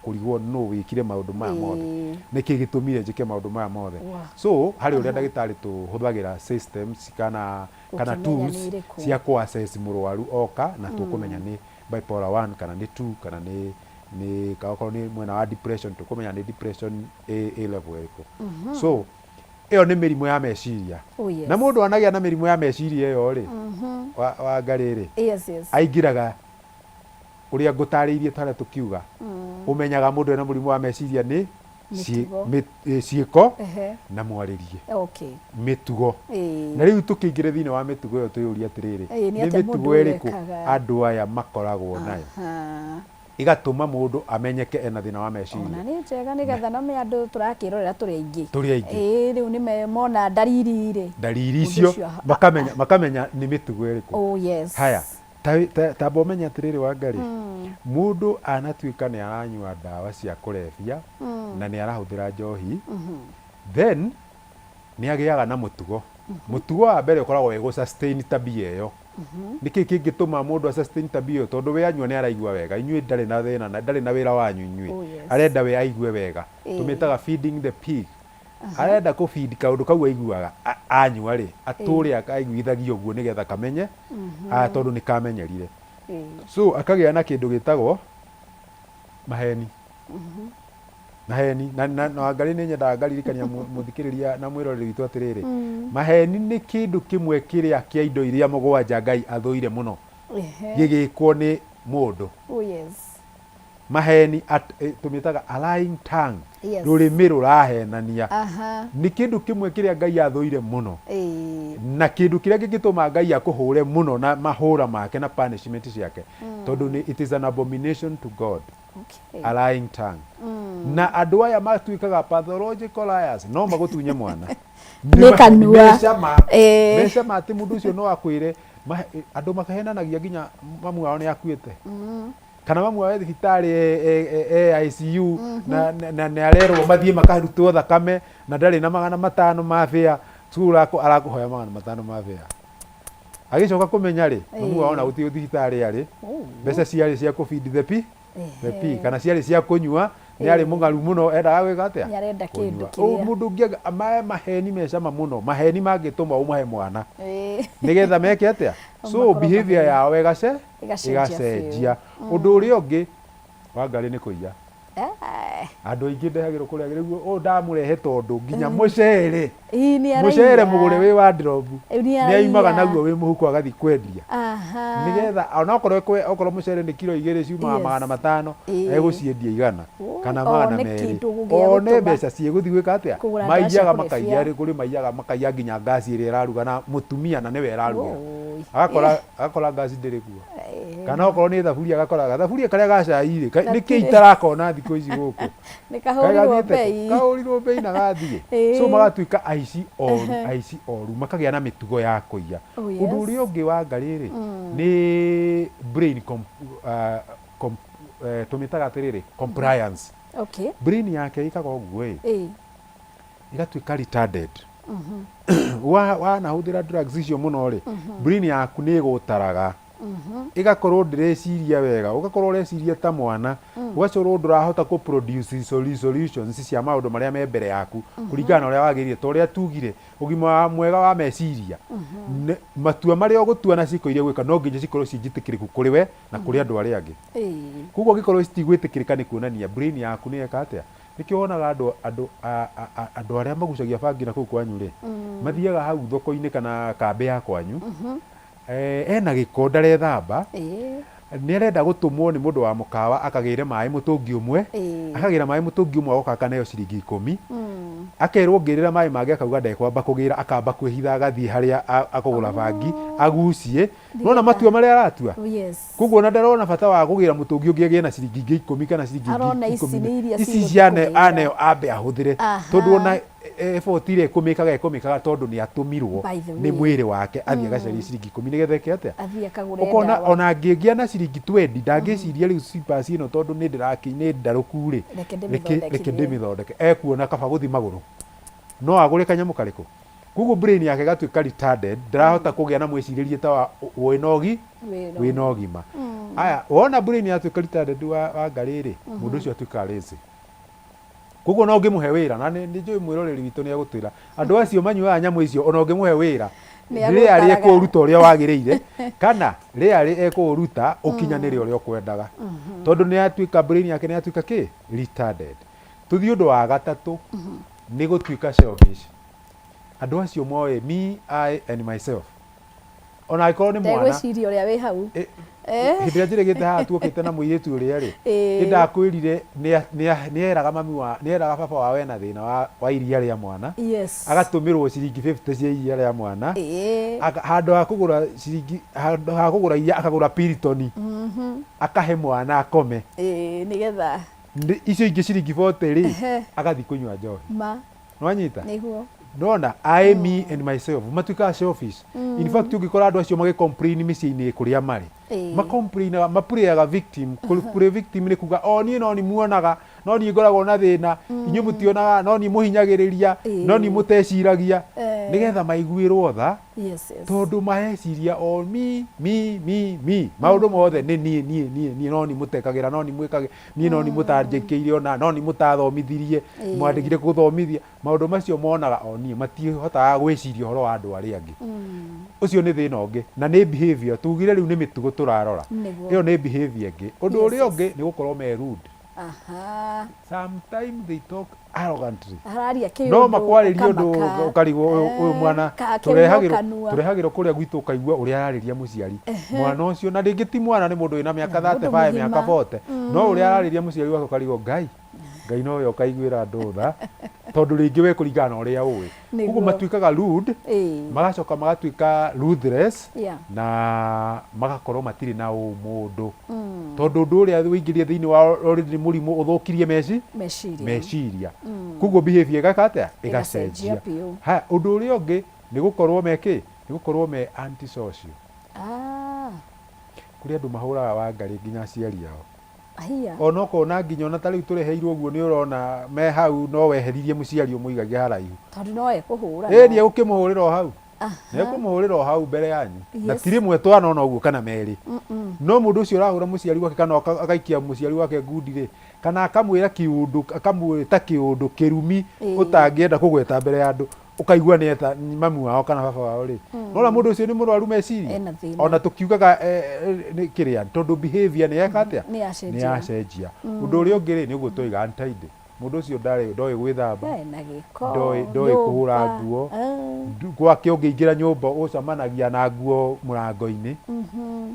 kũrigwo nũ wĩkire maũndũ maya mothe. Nĩkĩ gĩtũmire njĩke maũndũ maya mothe. So, harĩ ũrĩa ndagĩtarĩ tũhũthagĩra systems kana Gũkĩmenya tools nĩ irĩkũ. cia kũ assess mũrwaru oka na tũkũmenya nĩ bipolar 1 kana nĩ 2 kana nĩ okorwo nĩ mwena wa depression tũkũmenya nĩ depression ĩ level ĩrĩkũ. So ĩyo nĩ mĩrimũ ya meciria. Oh, yes. Na mũndũ anagĩa na mĩrimũ ya meciria ĩyo rĩ, wa Ngarĩ rĩ, Yes. aingĩraga ũrĩa ngũtarĩirie twarĩa tũkiuga, ũmenyaga mũndũ ena mũrimũ wa meciria nĩ Mĩtugo. ciĩko na mwarĩrie. Mĩtugo. Na rĩu tũkĩingĩre thĩinĩ wa mĩtugo ĩyo twĩyũrie atĩrĩrĩ, Ĩĩ, nĩ nĩ atĩa mĩtugo mũndũ ĩrĩkũ ekaga? andũ aya makoragwo nayo ĩgatũma mũndũ amenyeke ena thĩna wa meciria? Ona nĩ njega nĩgetha no me andũ tũrakĩrorera tũrĩ aingĩ. Tũrĩ aingĩ. Ĩĩ, rĩu nĩ mona ndariri rĩ. Ndariri Mũndũ icio ũcio makamenya nĩ mĩtugo ĩrĩkũ. Oh yes. Haya, tamba ũmenye atĩrĩrĩ Wangarĩ, mũndũ anatuĩka nĩ aranyua ndawa cia kũrebia na nĩ arahũthĩra njohi, then nĩ agĩaga na mũtugo. Mũtugo wa mbere ũkoragwo wĩ gũ sustain tabia ĩyo. Nĩkĩ kĩngĩtũma mũndũ a sustain tabia ĩyo? Tondũ we anyua nĩ araigua wega, inyuĩ ndarĩ na thĩna na ndarĩ na wĩra wanyu inyuĩ. Oh, yes. Arenda we aigue wega. Tũmĩtaga feeding the pig. Arenda kũ feed kaũndũ kau aiguaga anyua rĩ, atũre akaiguithagia ũguo nĩgetha kamenye, tondũ nĩ kamenyerire. So akagĩa na kĩndũ gĩtagwo maheni. Maheni na Wangarĩ nĩ nyendaga ngaririkania mũthikĩrĩria na mwĩroreri witũ atĩrĩrĩ, maheni nĩ kĩndũ kĩmwe kĩrĩa kĩa indo iria mũgwanja Ngai athũire mũno gĩgĩkwo nĩ mũndũ. Oh yes. Maheni tũmĩtaga a lying tongue. Rũrĩmĩ rũrahenania. Nĩ kĩndũ kĩmwe kĩrĩa Ngai athũire mũno. Na kĩndũ kĩrĩa kĩngĩtũma Ngai akũhũre mũno na mahũra make na punishment ciake. Tondũ nĩ it is an abomination to God. A lying tongue. Na andũ aya matuĩkaga pathological liars, no magũtunye mwana. Nĩ kanua. Mecama. Mecama atĩ mũndũ ũcio no akwĩre, andũ mahenanagia nginya mamu wao nĩ akuĩte. Kana mamu wao e thibitarĩ e ICU na nĩ arerwo mathiĩ makarutwo thakame na ndarĩ na 500 ma bĩa, so arakũhoya 500 ma bĩa. Agĩcoka kũmenya rĩ, mamu wao ona gũtirĩ thibitarĩ arĩ, mbeca ciarĩ cia kũ feed the pig, the pig, kana ciarĩ cia kũnyua, nĩ arĩ mũng'aru mũno, endaga gwĩka atĩa? Nĩ arenda kĩndũ Kũnyua. kĩrĩa. Mũndũ ũngĩ maya maheni me cama mũno, maheni mangĩtũma ũmahe mwana. Nĩgetha meke atĩa? So Makorwo behavior maheni. yao Ĩgacenjia ĩgacenjia. Ũndũ ũrĩa ũngĩ Wangarĩ nĩ kũiya. Andũ aingĩ ndehagĩrwo kũrĩa rĩu ũyũ ndamũrehe tondũ nginya mũcere. Ĩĩ, nĩ Mũcere araiya. mũgũre wĩ wardrobe. Ĩĩ, nĩ Nĩ aimaga araiya. naguo wĩ mũhuko agathiĩ kwendia. Nĩgetha onokorwo okorwo mũcere nĩ kiro igĩrĩ ciumaga 500, egũciendia 100 kana One 200. kĩndũ gĩa One gũtũma mbeca ciĩgũthiĩ gwĩka atĩa? kũgũra ndawa cia Maiyaga kũrebia. makaiya, kũrĩ maiyaga makaiya nginya ngasi ĩrĩa ĩraruga na mũtumia na nĩwe ĩrarugĩra. Oi. Agakora ngasi ndĩrĩ kuo. Kana okorwo nĩ thaburia agakora gathaburia karĩa ga cai rĩ, nĩkĩ Gatirĩ. itarakona thikũ ici gũkũ? Nĩ kahũrirwo Gathiĩte kũ? mbei. Kahũrirwo mbei na gathiĩ. So magatuĩka aici oru, aici oru, makagĩa na mĩtugo ya kũiya. Oh, yes. Ũndũ ũrĩa ũngĩ wa Ngarĩ rĩ, nĩ brain tũmĩtaga atĩrĩrĩ, compliance. Brain yake ĩkaga ũguo ĩ, ĩgatuĩka retarded. Wanahũthĩra drugs icio mũno rĩ, brain yaku nĩ ĩgũtaraga. Ĩgakorwo ndĩreciria wega, ũgakorwo ũreciria ta mwana, ũgacorwo ndũrahota kũ produce solutions cia maũndũ marĩa me mbere yaku, kũringana na ũrĩa wagĩrĩire, ta ũrĩa tugire, ũgima mwega wa meciria, matua marĩa ũgũtua na ciĩko iria ũgwĩka no nginya cikorwo ciĩ njĩtĩkĩrĩku kũrĩ we na kũrĩ andũ arĩa angĩ. Koguo angĩkorwo citigwĩtĩkĩrĩka nĩ kuonania brain yaku nĩ yeka atĩa? Nĩkĩo wonaga andũ arĩa magucagia bangi na kũu kwanyu rĩ, mathiaga hau thoko-inĩ kana kambĩ ya kwanyu, ena gĩko ndarethamba, nĩ arenda gũtũmwo nĩ mũndũ wa mũkawa akagĩre maĩ mũtũngi ũmwe, akagĩra maĩ mũtũngi ũmwe agoka akaneo ciringi 10, akerwo ngĩrĩra maĩ mangĩ akauga ndekwamba kũgĩra, akamba kwĩhitha agathiĩ harĩa akũgũra bangi, agucie. Nĩwona matua marĩa aratua? Oh, yes. Koguo ona ndarona bata wa kũgĩra mũtũngi ũngĩ agĩe na ciringi ingĩ 10 kana ciringi ingĩ Arona ici ikũmi. nĩ iria Ici cigũthiĩ ciane kũgĩra. aneo ambe ahũthĩre. Tondũ ona effort ĩrĩa ekũmĩkaga ekũmĩkaga tondũ nĩ atũmirwo By the nĩ way. mwĩrĩ wake athiĩ agacarie ciringi 10 nĩgetha eke atĩa? Athiĩ akagũre Ũkona ndawa. ona angĩgĩa na ciringi 20 ndangĩciria rĩu slippers ĩno tondũ nĩ ndĩraki nĩ ndarũku rĩ. Reke Reke ndĩmĩthondekithie. ndĩmĩthondeke. Ekuona kaba gũthiĩ magũrũ. No agũre kanyamũ karĩkũ? Koguo brain yake ĩgatuĩka retarded, ndarahota kũgĩa na mwĩcirĩrie ta wa wĩna Wĩna wĩna ũgima. Aya, wona brain yatuĩka retarded wa Ngarĩ rĩ, mũndũ ũcio atuĩkaga lazy. Koguo ona ũngĩmũhe wĩra, na nĩ njũĩ mwĩroreri witũ nĩ egũtwĩra, andũ acio manyuaga nyamũ icio, ona ũngĩmũhe wĩra, Nĩ rĩarĩ agũtaraga. ekũũruta ũrĩa wagĩrĩire, kana rĩarĩ ekũũruta ũkinyanĩre ũrĩa ũkwendaga. Tondũ nĩ yatuĩka brain yake nĩ yatuĩka kĩ? Retarded. Tũthiĩ ũndũ wa gatatũ, nĩ gũtuĩka selfish. Andũ acio moĩ me, I and myself. Ona angĩkorwo nĩ mwana. Ndegwĩciria ũrĩa wĩ hau. Hĩndĩ ĩrĩa njĩrĩgĩte haha tuokĩte na mũirĩtu ũrĩa rĩ, Ĩĩ. nĩndakwĩrire nĩeraga mami wa, nĩeraga baba wao ena thĩna wa iria rĩa mwana. Yes. Agatũmĩrwo ciringi 50 cia iria rĩa mwana. Ĩĩ. Handũ ha kũgũra ciringi, handũ ha kũgũra iria akagũra Piriton. Akahe mwana akome. Ĩĩ, nĩgetha. Icio ingĩ ciringi 40 rĩ, agathiĩ kũnyua njohi. Ma. Nĩwanyita? Nĩguo. Nona, I, me and myself matuĩkaga selfish. In fact ũngĩkora andũ acio magĩ complain mĩciĩ-inĩ kũrĩa marĩ, ma complainaga, ma playaga victim. Kũ play victim nĩ kuga o niĩ no niĩ muonaga, no niĩ ngoragwo na thĩna, inyuĩ mũtionaga, no niĩ mũhinyagĩrĩria, no niĩ mũteciragia, nĩgetha maiguĩrwo tha, tondũ mareciria o me, me, me, me, maũndũ mothe nĩ niĩ, niĩ, niĩ, niĩ, no niĩ mũtekagĩra, no niĩ mwĩkagĩra, niĩ no niĩ mũtanjĩkĩire ona, no niĩ mũtathomithirie, mwandĩgire gũthomithia, maũndũ macio monaga o niĩ, matihotaga gwĩciria ũhoro wa andũ arĩa angĩ. Ũcio nĩ thĩna ũngĩ, na nĩ behavior, tugire rĩu nĩ mĩtugo tũrarora, ĩyo nĩ behavior ĩngĩ. Ũndũ ũrĩa ũngĩ nĩ gũkorwo me rude. Sometimes they talk arrogantly. Araria kĩũndũ No makwarĩria ũndũ ũkamaka. ũkarigwo ũyũ ũyũ mwana Ka- kĩrumo tũrehagĩrwo kanua. tũrehagĩrwo kũrĩa gwitũ ũkaigua ũrĩa ararĩria mũciari. Mwana ũcio na rĩngĩ ti mwana nĩ mũndũ wĩna mĩaka Na mũndũ 35 mĩaka mũgima. 40 no ũrĩa ararĩria mũciari wake ũkarigwo Ngai Ngai nowe ũkaiguĩra andũ tha tondũ rĩngĩ we kũringana na ũrĩa ũĩ. Nĩguo. Koguo matuĩkaga rude magacoka magatuĩka ruthless na magakorwo matirĩ na ũmũndũ tondũ ũndũ ũrĩa wĩingĩrie thĩinĩ wa already nĩ mũrimũ ũthũkirie meci Meciria. meciria koguo behavior ĩgeka atĩa Ĩgacenjia ĩgacenjia biũ. Haya, ũndũ ũrĩa ũngĩ nĩ gũkorwo me kĩ nĩ gũkorwo me antisocial Ah, kũrĩ andũ mahũraga wangarĩ nginya aciari ao Haiya. Ona ũkona nginya ona ta rĩu tũreheirwo ũguo nĩ ũrona me hau no weheririe mũciari ũmũigage haraihu. Tondũ no ekũhũra. Ĩĩ nĩ egũkĩmũhũrĩra o hau. Nĩ ekũmũhũrĩra o hau mbere yanyu. Na ti rĩmwe twanona ũguo kana merĩ. No mũndũ ũcio ũrahũra mũciari wake kana agaikia mũciari wake ngundi rĩ, kana akamwĩra kĩũndũ, akamwĩta kĩũndũ kĩrumi ũtangĩenda kũgweta mbere ya andũ, ũkaigua nĩ eta mami wao kana baba wao rĩ nona mũndũ ũcio nĩ mũrwaru meciria Ena thĩna. ona tũkiugaga nĩ kĩrĩa tondũ behavior nĩ yeka atĩa Nĩ yacenjia. nĩ yacenjia ũndũ ũrĩa ũngĩ rĩ nĩ ũguo twoiga untidy mũndũ ũcio ndarĩ ndoĩ gwĩthamba Ena gĩko. ndoĩ kũhũra nyũmba. nguo Ah. Gwake ũngĩingĩra nyũmba ũcemanagia na nguo mũrango-inĩ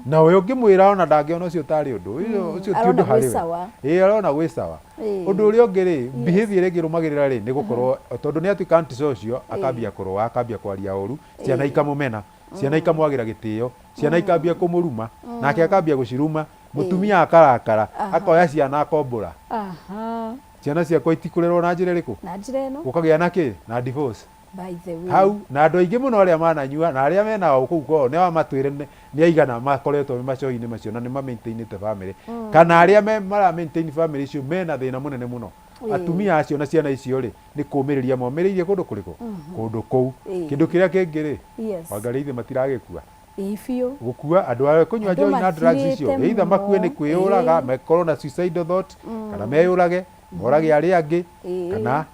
na we ũngĩmwĩra ona ndangĩona ũcio tarĩ ũndũ ũcio ti Arona ũndũ gwĩ harĩ we sawa. Ĩĩ arona gwĩ sawa Ũndũ ũrĩa ũngĩ rĩ, behavior ĩrĩa ĩngĩ ĩrũmagĩrĩra rĩ, nĩ gũkorwo tondũ nĩ atuĩka antisocial, akambia kũrũa, akambia kwaria ũru, ciana ikamũmena, ciana ikamwagĩra gĩtĩo, ciana ikambia kũmũruma, nake akambia gũciruma, mũtumia akarakara, akoya ciana akombũra. Ciana ciakwa itikũrerwo na njĩra ĩrĩkũ? Na njĩra ĩno. Gũkagĩa na kĩ? Na divorce. By the way. Hau, na andũ aingĩ mũno arĩa mananyua na arĩa menao kũu kwao nĩ matwĩre nĩ aigana makoretwo me macohi-inĩ macio na nĩ ma maintainĩte family kana arĩa me mara maintain family icio mena thĩna mũnene mũno. Atumia acio na ciana icio rĩ, nĩ kũmĩrĩria momĩrĩirie kũndũ kũrĩkũ? Kũndũ kũu. Kĩndũ kĩrĩa kĩngĩ rĩ, wanga rĩithe matiragĩkua. Ĩĩ biũ. Gũkua andũ arĩa kũnyua Andũ njohi na drugs icio, mathiĩte either makue nĩ mũno. kwĩyũraga, makorwo na suicidal thought, kana meyũrage, morage arĩa angĩ, kana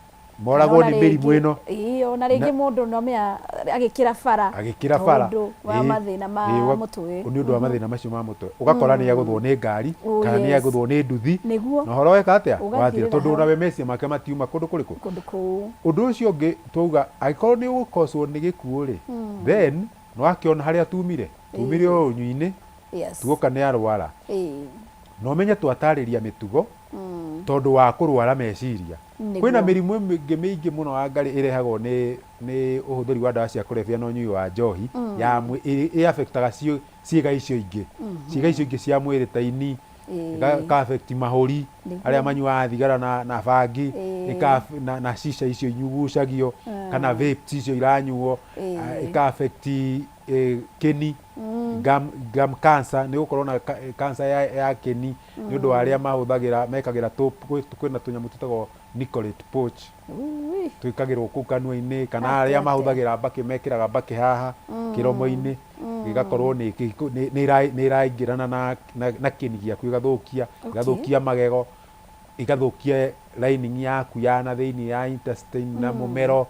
moragwo Ona nĩ mĩrimũ rĩngĩ- ĩno. Ĩĩ, ona rĩngĩ mũndũ no mea agĩkĩra bara agĩkĩra bara tondũ wa mathĩna ma mũtwe. Nĩ ũndũ wa mathĩna macio ma mũtwe ũgakora nĩ agũthwo nĩ ngari Oh, kana nĩ yes. agũthwo nĩ nduthi Nĩguo. na ũhoro weka atĩa Ũgathirĩra wathira tondũ hau. onawe meciria make matiuma kũndũ kũrĩkũ Kũndũ kũu. Ũndũ ũcio ũngĩ twauga angĩkorwo nĩ ũgũkocwo nĩ gĩkuũ rĩ, then nĩ wakĩona harĩa tumire tumire o ũnyui-inĩ tuoka nĩ arwara na ũmenye twatarĩria mĩtugo tondũ wa kũrwara meciria. Kwĩna mĩrimũ ĩngĩ mĩingĩ mũno wa ngarĩ ĩrehagwo nĩ nĩ ũhũthĩri wa ndawa cia kũrebia na ũnyui wa njohi ya ĩ affectaga ciĩga icio ingĩ ciĩga icio ingĩ cia mwĩrĩ ta ini, ĩka affect mahũri arĩa manyuaga thigara na na bangi, ĩka na shisha icio igucagio kana vapes icio iranyuo, ĩka affect kĩni, gum gum cancer nĩ gũkorwo na cancer ya kĩni nĩ ũndũ wa arĩa mahũthagĩra mekagĩra kwĩna tũnyamũ twĩtagwo nicolate pouch twĩkagĩrwo kũu kanua-inĩ kana arĩa mahũthagĩra mbakĩ mekĩraga mbakĩ haha kĩromo-inĩ gĩgakorwo nĩ nĩ ĩraingĩrana na kĩni gĩaku ĩgathũkia ĩgathũkia magego ĩgathũkia lining yaku ya na thĩinĩ ya intestine na mũmero.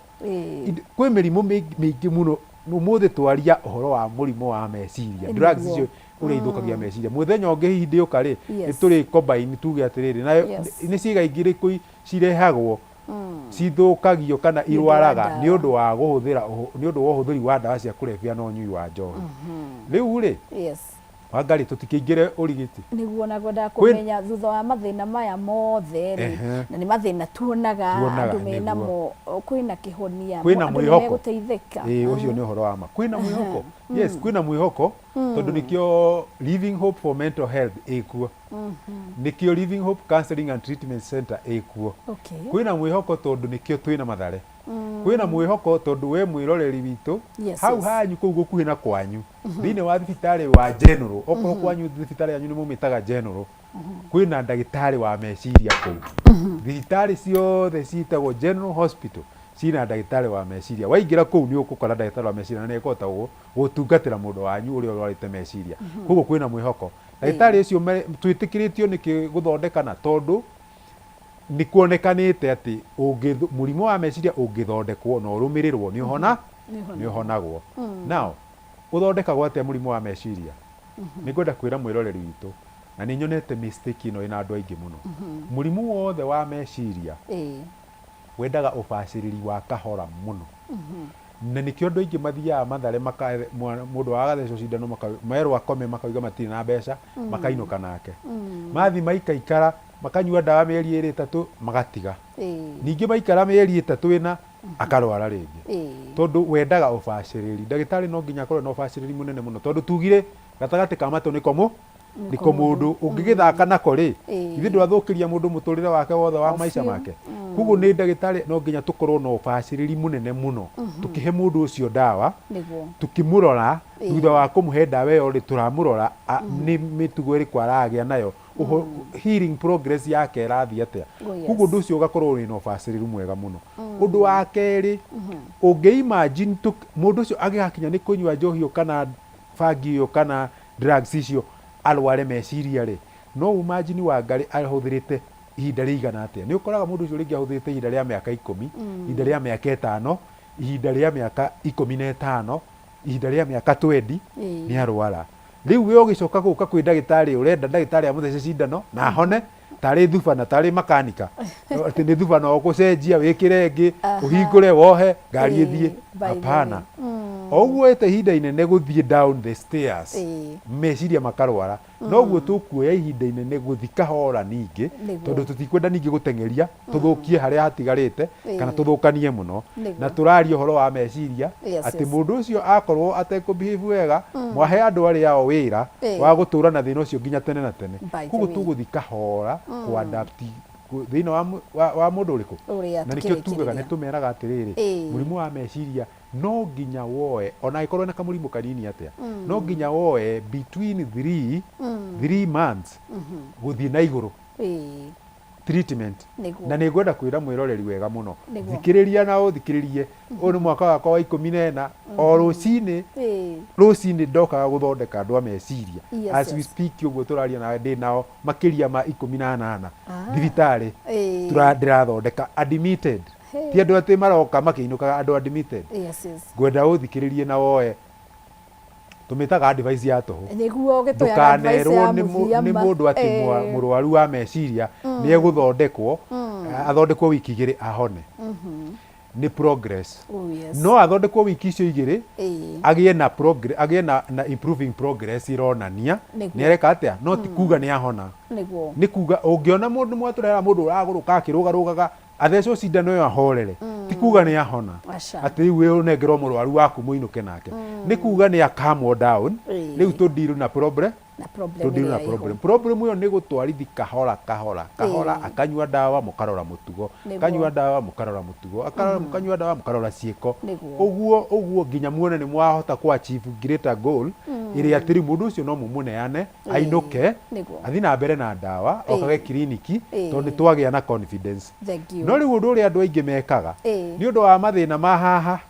Kwĩ mĩrimũ mĩingĩ mũno ũmũthĩ twaria ũhoro wa mũrimũ wa meciria drugs icio ũrĩa ithũkagia meciria mũthenya ũngĩ hihi ndĩũka rĩ nĩ tũrĩ combine tuge atĩrĩrĩ nayo nĩ ciĩga ingĩ irĩkũ cirehagwo. Cithũkagio kana Nĩ ũndũ wa irwaraga ndawa. nĩ ũndũ wa gũhũthĩra nĩ ũndũ wa ũhũthĩri wa ndawa cia kũrebia na ũnyui wa njohi. Rĩu rĩ, Wangarĩ, tũtikĩingĩre ũrigiti. Nĩguo na ngwendaga Kwĩ- kũmenya thutha wa mathĩna maya mothe rĩ, na nĩ mathĩna tuonaga Tuonaga, andũ menamo, kwĩna kĩhonia, Kwĩna andũ nĩ mwĩhoko. megũteithĩka? Ĩĩ, ũcio nĩ ũhoro wa ma. Kwĩna mwĩhoko. Yes, kwĩna mwĩhoko tondũ nĩkĩo Living Hope for Mental Health ĩkuo. Nĩkĩo Living Hope Counseling and Treatment Center ĩkuo. Kwĩna mwĩhoko tondũ nĩkĩo twĩna Mathare. Kwĩna mwĩhoko tondũ we mwĩroreri witũ hau hanyu kũu gũkuhĩ na kwanyu thĩinĩ wa thibitarĩ wa general, okorwo kwanyu thibitarĩ yanyu nĩ mũmĩtaga general, kwĩna ndagĩtarĩ wa meciria kũu. Thibitarĩ ciothe ciĩtagwo general hospital ciĩna ndagĩtarĩ wa meciria. Waingĩra kũu nĩ ũgũkora ndagĩtarĩ wa meciria na nĩ ekũhota gũtungatĩra mũndũ wanyu ũrĩa ũrwarĩte meciria. Koguo kwĩna mwĩhoko. Ndagĩtarĩ ũcio twĩtĩkĩrĩtio nĩkĩ gũthondekana? Tondũ nĩ kuonekanĩte atĩ mũrimũ wa meciria ũngĩthondekwo na ũrũmĩrĩrwo nĩ ũhona, nĩ ũhonagwo. Now, ũthondekagwo atĩa mũrimũ wa meciria? Nĩ ngwenda kwĩra mwĩroreri witũ, na nĩ nyonete mistake ĩno ĩna andũ aingĩ mũno. Mũrimũ wothe wa meciria wendaga ũbacĩrĩri wa kahora mũno. Na nĩkĩo andũ aingĩ mathiaga Mathare maka, mũndũ wao agathecwo cindano merwo akome makauga matirĩ na mbeca, makainũka nake. Mathiĩ maikaikara, makanyua ndawa mĩeri ĩrĩ ĩtatũ, magatiga. Ningĩ maikara mĩeri ĩtatũ ĩna, akarwara rĩngĩ. Tondũ wendaga ũbacĩrĩri. Ndagĩtarĩ no nginya akorwo na ũbacĩrĩri mũnene mũno. Tondũ tugire gatagatĩ ka matũ nĩko mũ nĩko mũndũ ũngĩgĩthaka nako rĩ, githĩ ndwathũkĩria mũndũ mũtũrĩre wake wothe wa maica make? Koguo nĩ ndagĩtarĩ no nginya tũkorwo na ũbacĩrĩri mũnene mũno tũkĩhe mũndũ ũcio ndawa, tũkĩmũrora thutha wa kũmũhe ndawa ĩyo rĩ, tũramũrora nĩ mĩtugo ĩrĩkũ aragĩa nayo, healing progress yake ĩrathiĩ atĩa. Koguo ũndũ ũcio ũgakorwo wĩna ũbacĩrĩru mwega mũno. Ũndũ wa kerĩ, ũngĩ imagine mũndũ ũcio agĩgakinya nĩ kũnyua njohi kana bangi ĩyo kana drugs icio arware meciria rĩ, no ũ imagine Wangarĩ ahũthĩrĩte ihinda rĩigana atĩa? Nĩ ũkoraga mũndũ ũcio rĩngĩ ahũthĩrĩte ihinda rĩa mĩaka ikũmi, ihinda rĩa mĩaka ĩtano, ihinda rĩa mĩaka 15, ihinda rĩa mĩaka twendi, nĩ arwara. Rĩu we ũgĩcoka gũka kwĩ ndagĩtarĩ ũrenda ndagĩtarĩ amũthece cindano na ahone tarĩ thubana tarĩ makanika atĩ nĩ thubana ũgũcenjia wĩkĩre ĩngĩ ũhingũre wohe ngari ĩthiĩ. By the way. Hapana. O ũguo ĩte ihinda inene gũthiĩ down the stairs, meciria makarwara, noguo tũkuoya ihinda inene gũthiĩ kahora ningĩ, tondũ tũtikwenda ningĩ gũteng'eria tũthũkie harĩa hatigarĩte kana tũthũkanie mũno. Na tũraria ũhoro wa meciria atĩ mũndũ ũcio akorwo atekũ behave wega, mwahe andũ arĩa ao wĩra wa gũtũra na thĩna ũcio nginya tene na tene. By the Koguo way. tũgũthiĩ kahora kũ adapt thĩinĩ wa mũndũ ũrĩkũ. Ũrĩa Na nĩkĩo tugaga, tũkĩrĩkĩrĩria. nĩ tũmeraga atĩrĩrĩ, mũrimũ wa meciria no nginya woe, ona angĩkorwo na kamũrimũ kanini atĩa, no nginya woe between 3 months gũthiĩ na igũrũ treatment. Na nĩ ngwenda kwĩra mwĩroreri wega mũno, thikĩrĩria na ũthikĩrĩrie, ũyũ nĩ mwaka wakwa wa 14, o rũcinĩ rũcinĩ ndokaga gũthondeka andũ a meciria. As we speak, ũguo tũraria nawe, ndĩ nao makĩria ma 18 thibitarĩ ndĩrathondeka admitted. Ti andũ atĩ maroka makĩinũkaga, andũ admitted. Ngwenda ũthikĩrĩrie na woe tũmĩtaga advice ya tũhũ. Nĩguo ũgĩtũheaga advice Ndũkanerwo ya nĩ mũthia nĩ ma. Mũndũ atĩ mũrwaru wa meciria nĩ egũthondekwo, athondekwo wiki 2 ahone. Nĩ progress. No athondekwo wiki icio 2, agĩe na progress, agĩe na improving progress ironania nĩ areka atĩa, no ti kuga nĩ ahona. Nĩ kuga ũngĩona mũndũ mwatũrehera mũndũ ũragũrũka akĩrũgarũgaga, athecwo cindano ĩyo ahorere, ti kuga nĩ ahona. Aca. Atĩ rĩu we ũnengerwo mũrwaru waku mũinũke nake, nĩ kuga nĩ akamwo down. Rĩu tũ deal na problem na problem tũ deal na ĩrĩa ĩho. Problem ĩyo nĩ gũtwarithi kahora kahora kahora, akanyua ndawa mũkarora mũtugo, akanyua ndawa mũkarora mũtugo, mũkanyua ndawa mũkarora ciĩko, ũguo ũguo nginya muone nĩ mwahota ku achieve greater goal ĩrĩa atĩ rĩu mũndũ ũcio no mũmũneane ainũke, athiĩ na mbere na ndawa, okage kiriniki, tondũ nĩ twagĩa na confidence. Thank you. No rĩu ũndũ ũrĩa andũ aingĩ mekaga, nĩ ũndũ wa mathĩna ma haha,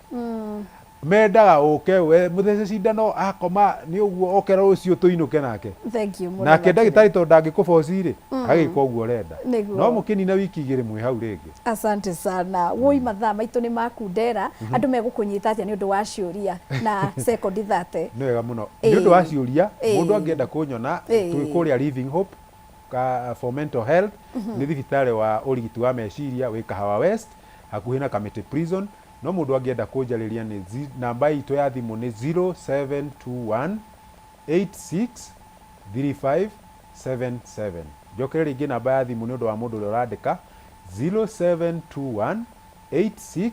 mendaga ũke we mũthece cindano, akoma nĩ ũguo, okera rũciũ tũinũke nake. Thank you mũno Nake makĩria. Ndagĩtarĩ tondũ ndangĩkũboci rĩ, agĩka ũguo ũrenda, no mũkĩnina wiki 2 mwĩ hau rĩngĩ. Asante sana. Woi, mathaa maitũ nĩ makundera. Andũ megũkũnyita atĩa nĩ ũndũ wa ciũria na sekondi 30? Nĩ wega mũno. Nĩ ũndũ wa ciũria, mũndũ angĩenda kũnyona, twĩ kũrĩa Living Hope. for Mental Health nĩ thibitarĩ wa ũrigiti wa meciria wĩ Kahawa West hakuhĩ na Kamĩtĩ Prison. No mũndũ angĩenda kũnjarĩria nĩ namba itũ ya thimũ nĩ 0721 86 35 77. Njokere rĩngĩ namba ya thimũ nĩ ũndũ wa mũndũ ũrĩa ũrandĩka, 0721 86